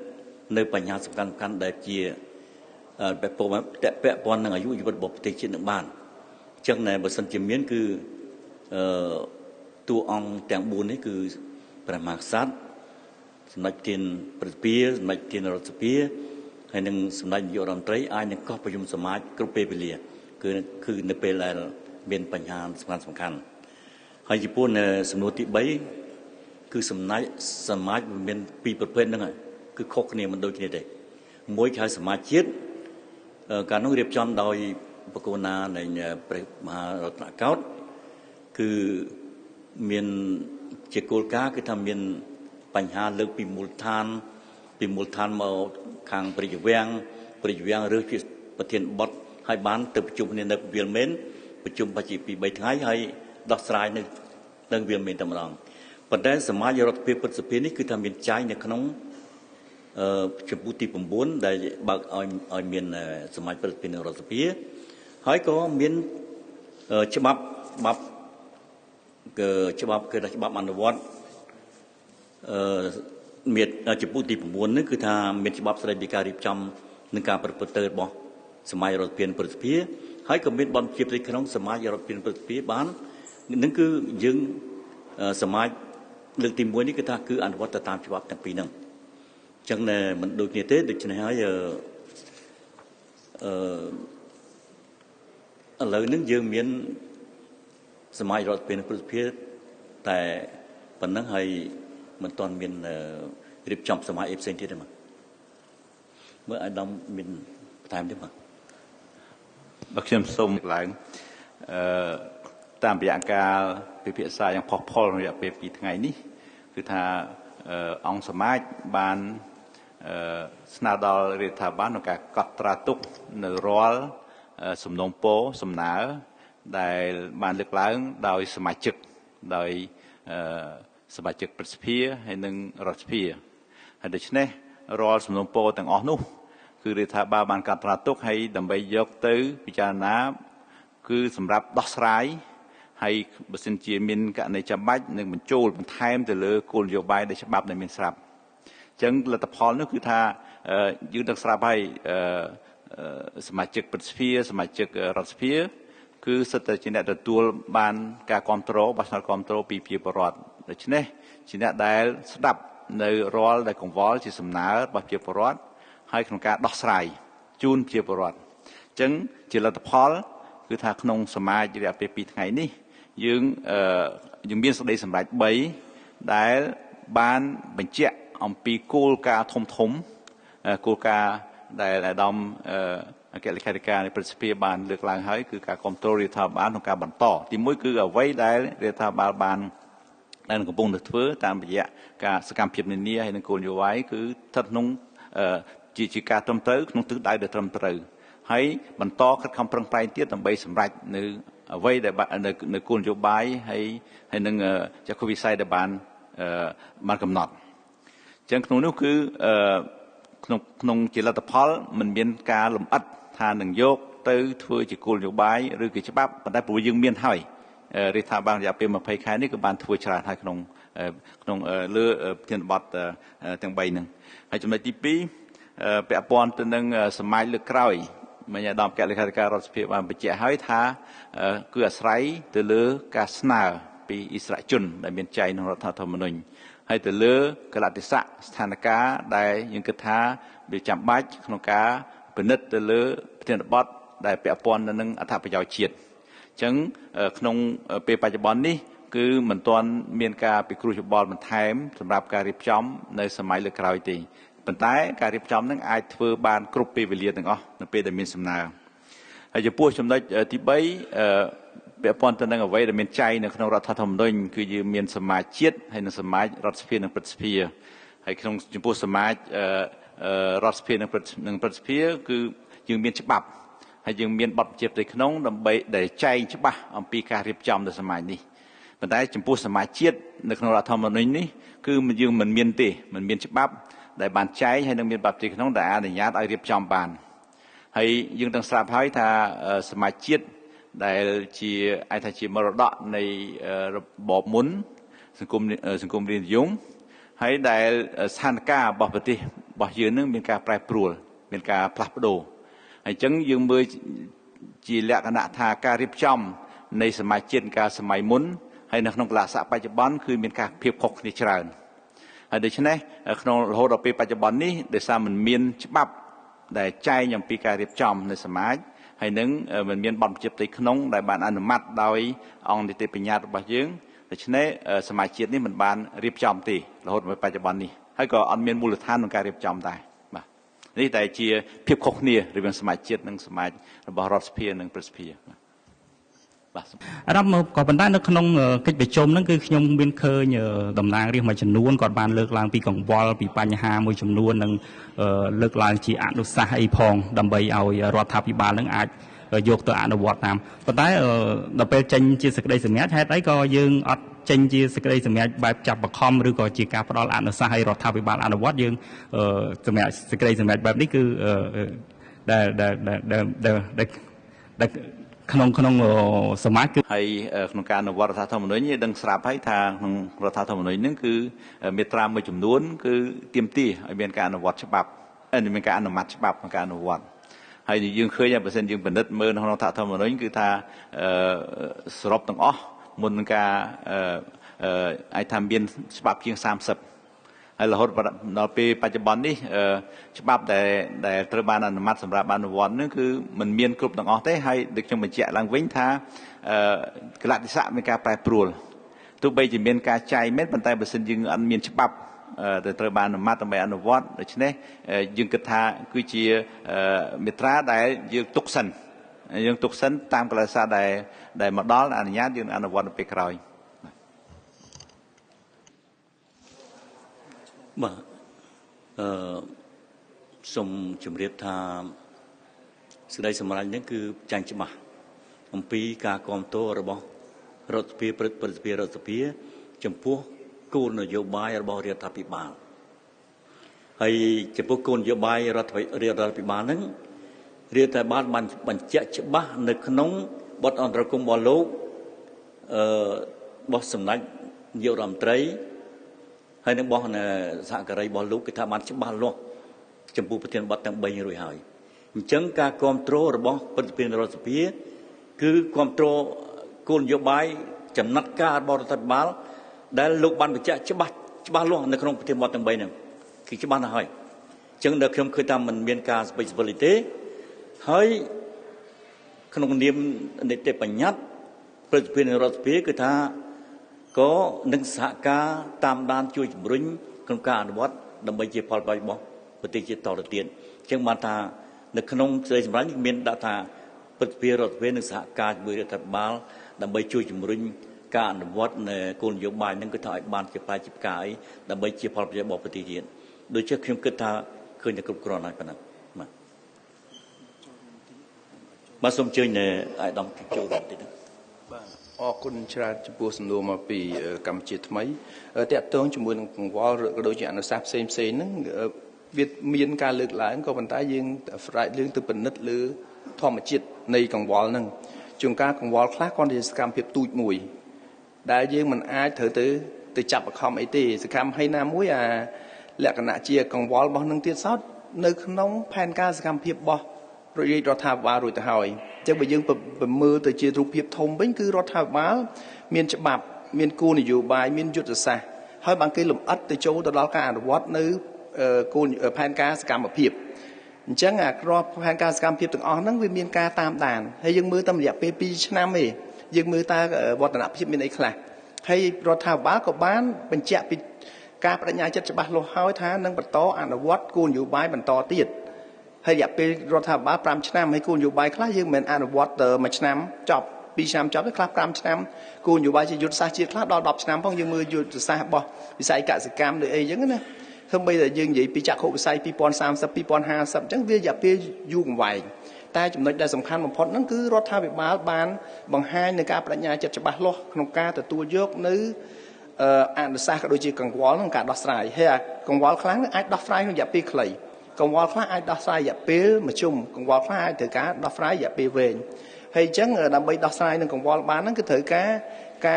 នៅបញ្ហាសំខាន់ដែលជាពាក់ព័ន្ធនឹងអាយុជីវិតរបស់ប្រទេសជាតិនឹងបានអញ្ចឹងណែបើសិនជាមានគឺតួអង្គទាំង4នេះគឺព្រះមហាក្សត្រសម្ដេចប្រធានព្រឹទ្ធសភាសម្ដេចប្រធានរដ្ឋសភាហើយនិងសម្ដេចនាយករដ្ឋមន្ត្រីអាចនឹងកោះប្រជុំសមាជគ្រប់ពេលវេលាគឺនៅពេលដែលមានបញ្ហាសំខាន់ហើយចំពោះនៅសំណួរទី3គឺសមាជមានពីរប្រភេទហ្នឹងហើយគឺខុសគ្នាមិនដូចគ្នាទេមួយគេហៅសមាជជាតិកាលនោះរៀបចំដោយបកូណានៃព្រះមហារតនកោដ្ឋគឺមានជាគោលការណ៍គឺថាមានបញ្ហាលើកពីមូលដ្ឋានមកខាងព្រះរាជវាំងរើសជាប្រធានបទហើយបានទៅប្រជុំគ្នានៅវាលមេនប្រជុំប្រហែលជា2 3ថ្ងៃហើយដោះស្រាយនៅវាលមេនតែម្ដងប៉ុន្តែសមាជរដ្ឋសភាព្រឹទ្ធសភានេះគឺថាមានចែងនៅក្នុងចម្ពោះទី9ដែលបើកឲ្យមានសមាជព្រឹទ្ធសភានិងរដ្ឋសភាហើយក៏មានច្បាប់គឺថាច្បាប់អនុវត្តមានចម្ពោះទី9នេះគឺថាមានច្បាប់ស្តីពីការរៀបចំនិងការប្រព្រឹត្តទៅរបស់សមាជរដ្ឋសភាព្រឹទ្ធសភាហើយក៏មានបទបញ្ជាផ្ទៃក្នុងសមាជរដ្ឋសភាព្រឹទ្ធសភាបាននឹងគឺយើង សមាជលើកទី1នេះគឺថាគឺអនុវត្តទៅតាមច្បាប់ទាំងពីរហ្នឹងអញ្ចឹងមិនដូចគ្នាទេដូច្នេះហើយឥឡូវហ្នឹងយើងមានសមាជរដ្ឋសភានិងព្រឹទ្ធសភាតែប៉ុណ្ណឹងហើយមិនទាន់មានរៀបចំសមាជអីផ្សេងទៀតទេមកមើលអាដាមមានបន្ថែមទេបាទបើខ្ញុំសូមឡើងតាមរយៈការពិភាក្សាយ៉ាងផុសផុលរយៈពេល2ថ្ងៃនេះគឺថាអង្គសមាជបានស្នើដល់រដ្ឋាភិបាលក្នុងការកត់ត្រាទុកនៅរាល់សំណូមពរសំណើដែលបានលើកឡើងដោយសមាជិកដោយសមាជិកព្រឹទ្ធសភាហើយនិងរដ្ឋសភាហើយដូច្នេះរាល់សំណូមពរទាំងអស់នោះគឺរដ្ឋាភិបាលបានកត់ត្រាទុកហើយដើម្បីយកទៅពិចារណាគឺសម្រាប់ដោះស្រាយហើយបើសិនជាមានករណីចាំបាច់នឹងបញ្ចូលបន្ថែមទៅលើគោលនយោបាយដែលច្បាប់ដែលមានស្រាប់អញ្ចឹងលទ្ធផលនោះគឺថាយើងដឹងស្រាប់ហើយសមាជិកព្រឹទ្ធសភាសមាជិករដ្ឋសភាគឺសិតតែជាអ្នកទទួលបានការគ្រប់គ្រងបោះឆ្នោតគ្រប់គ្រងពីប្រជាពលរដ្ឋដូច្នេះជាអ្នកដែលស្ដាប់នៅរាល់ដែលកង្វល់ជាសំណើរបស់ប្រជាពលរដ្ឋហើយក្នុងការដោះស្រាយជូនប្រជាពលរដ្ឋអញ្ចឹងជាលទ្ធផលគឺថាក្នុងសមាជរយៈពេល2ថ្ងៃនេះយើងមានសេចក្តីសម្រេច3ដែលបានបញ្ជាក់អំពីគោលការណ៍ធំធំគោលការណ៍ដែលអាដាមអគ្គលេខាធិការនៃព្រឹទ្ធសភាបានលើកឡើងហើយគឺការគ្រប់គ្រងរដ្ឋាភិបាលក្នុងការបន្តទី1គឺអ្វីដែលរដ្ឋាភិបាលបានដែលកំពុងតែធ្វើតាមរយៈការសកម្មភាពនានាហើយនឹងគោលនយោបាយគឺស្ថិតក្នុងជាការត្រឹមត្រូវក្នុងទិសដៅដែលត្រឹមត្រូវហើយបន្តខិតខំប្រឹងប្រែងទៀតដើម្បីសម្រេចនៅអ្វីដែលនៅគោលនយោបាយហើយនឹងចក្ខុវិស័យដែលបានកំណត់អញ្ចឹងក្នុងនោះគឺក្នុងជាលទ្ធផលមិនមានការលម្អិតថានឹងយកទៅធ្វើជាគោលនយោបាយឬក៏ច្បាប់ប៉ុន្តែព្រោះយើងមានហើយរដ្ឋាភិបាលរយៈពេល20ខែនេះក៏បានធ្វើច្រើនហើយក្នុងក្នុងលើប្រធានបទទាំង3ហ្នឹងហើយចំណុចទី2ពាក់ព័ន្ធទៅនឹងសមាជលើកក្រោយមិញអាដាមអគ្គលេខាធិការរដ្ឋសភាបានបញ្ជាក់ហើយថាគឺអាស្រ័យទៅលើការស្នើពីអិសរាជជនដែលមានចែងក្នុងរដ្ឋធម្មនុញ្ញហើយទៅលើកលៈទេសៈស្ថានភាពដែលយើងគិតថាវាចាំបាច់ក្នុងការពិនិត្យទៅលើប្រធានបទដែលពាក់ព័ន្ធនឹងអត្ថប្រយោជន៍ជាតិអញ្ចឹងក្នុងពេលបច្ចុប្បន្ននេះគឺមិនទាន់មានការពិគ្រោះយោបល់បន្ថែមសម្រាប់ការរៀបចំនៅសម័យលើកក្រោយទេប៉ុន្តែការរៀបចំនឹងអាចធ្វើបានគ្រប់ពេលវេលាទាំងអស់នៅពេលដែលមានសំណើហើយចំពោះចំណុចទី3ពាក់ព័ន្ធទៅនឹងអ្វីដែលមានចែងនៅក្នុងរដ្ឋធម្មនុញ្ញគឺយើងមានសមាជជាតិហើយនិងសមាជរដ្ឋសភានិងព្រឹទ្ធសភាហើយក្នុងចំពោះសមាជរដ្ឋសភានិងព្រឹទ្ធសភាគឺយើងមានច្បាប់ហើយយើងមានបទបញ្ជាផ្ទៃក្នុងដើម្បីដែលចែងច្បាស់អំពីការរៀបចំនៅសមាជនេះប៉ុន្តែចំពោះសមាជជាតិនៅក្នុងរដ្ឋធម្មនុញ្ញនេះគឺយើងមិនមានទេមិនមានច្បាប់ដែលបានចែងហើយនឹងមានបទបញ្ជាក្នុងដែលអនុញ្ញាតឲ្យរៀបចំបានហើយយើងទាំងស្រាប់ហើយថាសមាជជាតិដែលជាអាចថាជាមរតកនៃរបបមុនសង្គមរាជនិយមហើយដែលស្ថានភាពរបស់ប្រទេសរបស់យើងនឹងមានការប្រែប្រួលមានការផ្លាស់ប្ដូរហើយអញ្ចឹងយើងមើលជាលក្ខណៈថាការរៀបចំនៃសមាជជាតិកាលសម័យមុនហើយនៅក្នុងកលៈស័កបច្ចុប្បន្នគឺមានការភាពខុសគ្នាច្រើនហើយដូច្នេះក្នុងរហូតដល់ពេលបច្ចុប្បន្ននេះដោយសារមិនមានច្បាប់ដែលចែងអំពីការរៀបចំនៃសមាជហើយនឹងមិនមានបទបញ្ជាផ្ទៃក្នុងដែលបានអនុម័តដោយអង្គនីតិបញ្ញត្តិរបស់យើងដូច្នេះសមាជជាតិនេះមិនបានរៀបចំទេរហូតដល់បច្ចុប្បន្ននេះហើយក៏អត់មានមូលដ្ឋានក្នុងការរៀបចំដែរបាទនេះតែជាភាពខុសគ្នារវាងសមាជជាតិនិងសមាជរបស់រដ្ឋសភានិងព្រឹទ្ធសភាបាទអារម្មណ៍ក៏ប៉ុន្តែនៅក្នុងកិច្ចប្រជុំហ្នឹងគឺខ្ញុំមានឃើញតំណាងរាស្ត្រមួយចំនួនគាត់បានលើកឡើងពីកង្វល់ពីបញ្ហាមួយចំនួននិងលើកឡើងជាអនុសាសន៍អីផងដើម្បីឲ្យរដ្ឋាភិបាលនឹងអាចយកទៅអនុវត្តតាមប៉ុន្តែដល់ពេលចេញជាសេចក្តីសម្រេចហេតុអីក៏យើងអត់ចេញជាសេចក្តីសម្រេចបែបចាប់បង្ខំឬក៏ជាការផ្ដល់អនុសាសន៍ឲ្យរដ្ឋាភិបាលអនុវត្តយើងសម្រេចសេចក្តីសម្រេចបែបនេះគឺដែលដែលក្នុងសមាជគឺហើយក្នុងការអនុវត្តរដ្ឋធម្មនុញ្ញយើងដឹងស្រាប់ហើយថាក្នុងរដ្ឋធម្មនុញ្ញហ្នឹងគឺមាត្រាមួយចំនួនគឺទាមទារឲ្យមានការអនុវត្តច្បាប់មានការអនុម័តច្បាប់ក្នុងការអនុវត្តហើយយើងឃើញថាបើសិនយើងពិនិត្យមើលក្នុងរដ្ឋធម្មនុញ្ញគឺថាសរុបទាំងអស់មុននឹងការ អាចថាមានច្បាប់ជាង30ហើយរហូតដល់ពេលបច្ចុប្បន្ននេះច្បាប់ដែលត្រូវបានអនុម័តសម្រាប់អនុវត្តនឹងគឺมันមានគ្រប់ទាំងអស់ទេហើយដូចខ្ញុំបញ្ជាក់ឡើងវិញថាកលៈទេសៈមានការប្រែប្រួលទោះបីជាមានការចែងមែនប៉ុន្តែបើសិនយើងអត់មានច្បាប់ដែលត្រូវបានអនុម័តដើម្បីអនុវត្តដូច្នេះយើងគិតថាគឺជាមាត្រាដែលយើងទុកសិនតាមកលៈទេសៈដែលមកដល់អនុញ្ញាតយើងអនុវត្តនៅពេលក្រោយបាទសូមជម្រាបថាសេចក្តីសម្រេចនេះគឺចាញ់ច្បាស់អំពីការគាំទ្ររបស់រដ្ឋសភាព្រឹទ្ធសភារដ្ឋសភាចំពោះគោលនយោបាយរបស់រដ្ឋាភិបាលហើយចំពោះគោលនយោបាយរដ្ឋាភិបាលហ្នឹងរដ្ឋាភិបាលបានបញ្ជាក់ច្បាស់នៅក្នុងបទអន្តរគមន៍របស់លោករបស់សម្ដេចនាយករដ្ឋមន្ត្រីហើយនឹងរបស់សហការីរបស់លោកគឺថាបានច្បាស់លាស់ចំពោះប្រធានបទទាំង3រួចហើយអញ្ចឹងការគ្រប់គ្រងរបស់ព្រឹទ្ធសភារដ្ឋសភាគឺគ្រប់គ្រងគោលនយោបាយចំណាត់ការរបស់រដ្ឋាភិបាលដែលលោកបានបញ្ជាក់ច្បាស់លាស់នៅក្នុងប្រធានបទទាំង3ហ្នឹងគឺច្បាស់ណាស់ហើយអញ្ចឹងដល់ខ្ញុំឃើញថាมันមានការស្ពេចស្ពិលទេហើយក្នុងនាមនីតិបញ្ញត្តិព្រឹទ្ធសភានិងរដ្ឋសភាគឺថាក៏នឹងសហការតាមដានជួយជំរុញក្នុងការអនុវត្តដើម្បីជាផលប្រយោជន៍របស់ប្រទេសជាតិតទៅទៀតអញ្ចឹងបានថានៅក្នុងសេចក្តីសម្រេចមានដាក់ថាព្រឹទ្ធសភារដ្ឋសភានឹងសហការជាមួយរដ្ឋាភិបាលដើម្បីជួយជំរុញការអនុវត្តនៅគោលនយោបាយនឹងគឺថាឲ្យបានជាផ្លែជាផ្កាអីដើម្បីជាផលប្រយោជន៍របស់ប្រទេសជាតិដូចជាខ្ញុំគិតថាឃើញតែគ្រប់គ្រាន់ហើយប៉ុណ្ណឹងបាទបាទសូមអញ្ជើញអាយដាមចូលបន្តិចបាទអរគុណច្រើនចំពោះសំណួរមកពីកម្ពុជាថ្មីតាក់ទងជាមួយនឹងកង្វល់ក៏ដូចជាអនុសាសន៍ផ្សេងផ្សេងហ្នឹងវាមានការលើកឡើងក៏ប៉ុន្តែយើងស្រែករឿងទៅពិនិត្យលើធម្មជាតិនៃកង្វល់ហ្នឹងជួនកាលកង្វល់ខ្លះគ្រាន់តែសកម្មភាពទូចមួយដែលយើងមិនអាចត្រូវទៅចាប់បខំអីទេសកម្មហើយណាមួយអាលក្ខណៈជាកង្វល់របស់នឹងទៀតសោតនៅក្នុងផែនការសកម្មភាពរបស់រាជរដ្ឋាភិបាលរួចទៅហើយអញ្ចឹងបើយើងប្រមើលទៅជារូបភាពធំវិញគឺរដ្ឋាភិបាលមានច្បាប់មានគោលនយោបាយមានយុទ្ធសាស្ត្រហើយបានគេលម្អិតទៅចូលទៅដល់ការអនុវត្តនៅគោលផែនការសកម្មភាពអញ្ចឹងអាក្របផែនការសកម្មភាពទាំងអស់ហ្នឹងវាមានការតាមដានហើយយើងមើលតាមរយៈពេល2ឆ្នាំទេយើងមើលតើវឌ្ឍនភាពមានអីខ្លះហើយរដ្ឋាភិបាលក៏បានបញ្ជាក់ពីការបដិញ្ញាចិត្តច្បាស់លាស់ហើយថានឹងបន្តអនុវត្តគោលនយោបាយបន្តទៀតហើយរយៈពេលរដ្ឋាភិបាល5ឆ្នាំហើយគោលនយោបាយខ្លះយើងមិនមែនអនុវត្តទៅ1ឆ្នាំចប់2ឆ្នាំចប់ទេខ្លះ5ឆ្នាំគោលនយោបាយជាយុទ្ធសាស្ត្រជាតិខ្លះដល់10ឆ្នាំផងយើងមើលយុទ្ធសាស្ត្ររបស់វិស័យកសិកម្មដូចអីចឹងណាសូម្បីតែយើងនិយាយពីចក្ខុវិស័យ2030 2050អញ្ចឹងវារយៈពេលយូរអង្វែងតែចំណុចដែលសំខាន់បំផុតហ្នឹងគឺរដ្ឋាភិបាលបានបង្ហាញនៅការបដិញ្ញាចិត្តច្បាស់លាស់ក្នុងការទទួលយកនៅអនុសាសន៍ក៏ដូចជាកង្វល់ក្នុងការដោះស្រាយហើយអាកង្វល់ខ្លះអាចដោះស្រាយក្នុងរយៈពេលខ្លីកង្វល់ខ្លះអាចដោះស្រាយរយៈពេលមធ្យមកង្វល់ខ្លះអាចត្រូវការដោះស្រាយរយៈពេលវែងហើយអញ្ចឹងដើម្បីដោះស្រាយនឹងកង្វល់បានហ្នឹងគឺត្រូវកា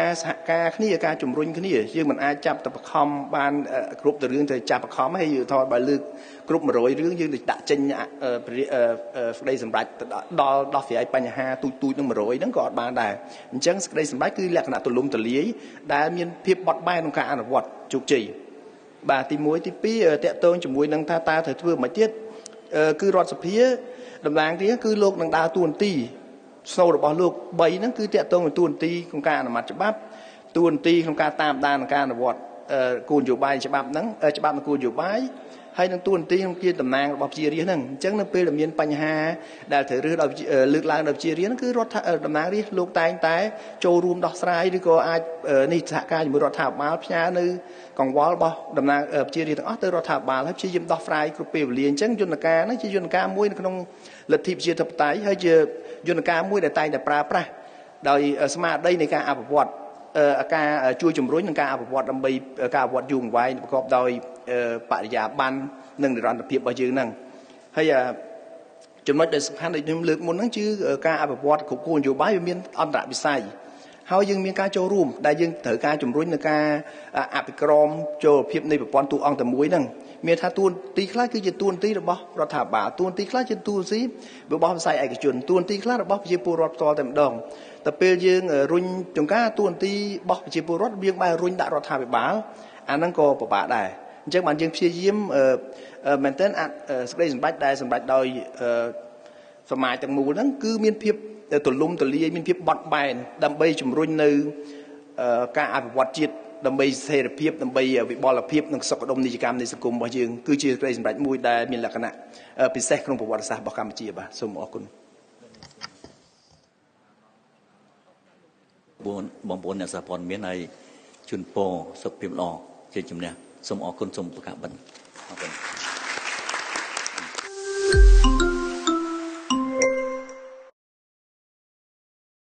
រសហការគ្នាការជំរុញគ្នាយើងមិនអាចចាប់ទៅបខំបានគ្រប់ទៅរឿងទៅចាប់បខំហើយថតបើលើកគ្រប់100រឿងយើងទៅដាក់ចេញសេចក្តីសម្រេចដល់ដោះស្រាយបញ្ហាទូចទូចនឹង100ហ្នឹងក៏អត់បានដែរអញ្ចឹងសេចក្តីសម្រេចគឺលក្ខណៈទូលំទូលាយដែលមានភាពបត់បែនក្នុងការអនុវត្តជោគជ័យបាទទី1ទី2តាក់ទងជាមួយនឹងថាតើត្រូវធ្វើមិនទៀតគឺរដ្ឋសភាតំណាងរាស្ត្រគឺលោកនឹងដើរតួនាទីស្នូលរបស់លោក3ហ្នឹងគឺតាក់ទងនឹងតួនាទីក្នុងការអនុម័តច្បាប់តួនាទីក្នុងការតាមដាននិងការអនុវត្តគោលនយោបាយច្បាប់ហ្នឹងច្បាប់និងគោលនយោបាយហើយនឹងតួនាទីក្នុងជាតំណាងរបស់ប្រជារាស្ត្រហ្នឹងអញ្ចឹងនៅពេលដែលមានបញ្ហាដែលត្រូវរើសដោយលើកឡើងដោយប្រជារាស្ត្រហ្នឹងគឺរដ្ឋតំណាងរាស្ត្រលោកតែងតែចូលរួមដោះស្រាយឬក៏អាចនេះសហការជាមួយរដ្ឋាភិបាលផ្ញើនៅកង្វល់របស់តំណាងប្រជារាស្ត្រទាំងអស់ទៅរដ្ឋាភិបាលហើយព្យាយាមដោះស្រាយគ្រប់ពេលវេលាអញ្ចឹងយន្តការហ្នឹងជាយន្តការមួយនៅក្នុងលទ្ធិប្រជាធិបតេយ្យហើយជាយន្តការមួយដែលតែងតែប្រើប្រាស់ដោយស្មារតីនៃការអភិវឌ្ឍការជួយជំរុញនិងការអភិវឌ្ឍដើម្បីការអភិវឌ្ឍយូរអង្វែងប្រកបដោយបរិយាបន្ននិងនិរន្តរភាពរបស់យើងហ្នឹងហើយចំណុចដែលសំខាន់ដែលខ្ញុំលើកមុនហ្នឹងគឺការអភិវឌ្ឍគ្រប់គោលនយោបាយវាមានអន្តរវិស័យ ហើយយើងមានការចូលរួមដែលយើងត្រូវការជំរុញនៅការអភិក្រមចូលភាពនៃប្រព័ន្ធតួអង្គតែមួយហ្នឹងមានថាតួនាទីខ្លះគឺជាតួនាទីរបស់រដ្ឋាភិបាលតួនាទីខ្លះជាតួនាទីរបស់វិស័យឯកជនតួនាទីខ្លះរបស់ប្រជាពលរដ្ឋផ្ទាល់តែម្ដងតែពេលយើងរុញចង្ការតួនាទីរបស់ប្រជាពលរដ្ឋយើងបែររុញដាក់រដ្ឋាភិបាលអាហ្នឹងក៏ពិបាកដែរអញ្ចឹងបានយើងព្យាយាមមែនទែនសេចក្តីសម្រេចដែលសម្រេចដោយសមាជទាំងមូលហ្នឹងគឺមានភាពទលំទលាយមានភាពបត់បែនដើម្បីជំរុញនៅការអភិវឌ្ឍជាតិដើម្បីស្ថិរភាពដើម្បីវិបុលភាពនិងសុខដុមនីយកម្មនៃសង្គមរបស់យើងគឺជាក្តីសម្រេចមួយដែលមានលក្ខណៈពិសេសក្នុងប្រវត្តិសាស្ត្ររបស់កម្ពុជាបាទសូមអរគុណបងប្អូនអ្នកសារព័ត៌មានហើយជូនពរសុខភាពល្អជាជំនះសូមអរគុណសូមប្រកាសបិទ។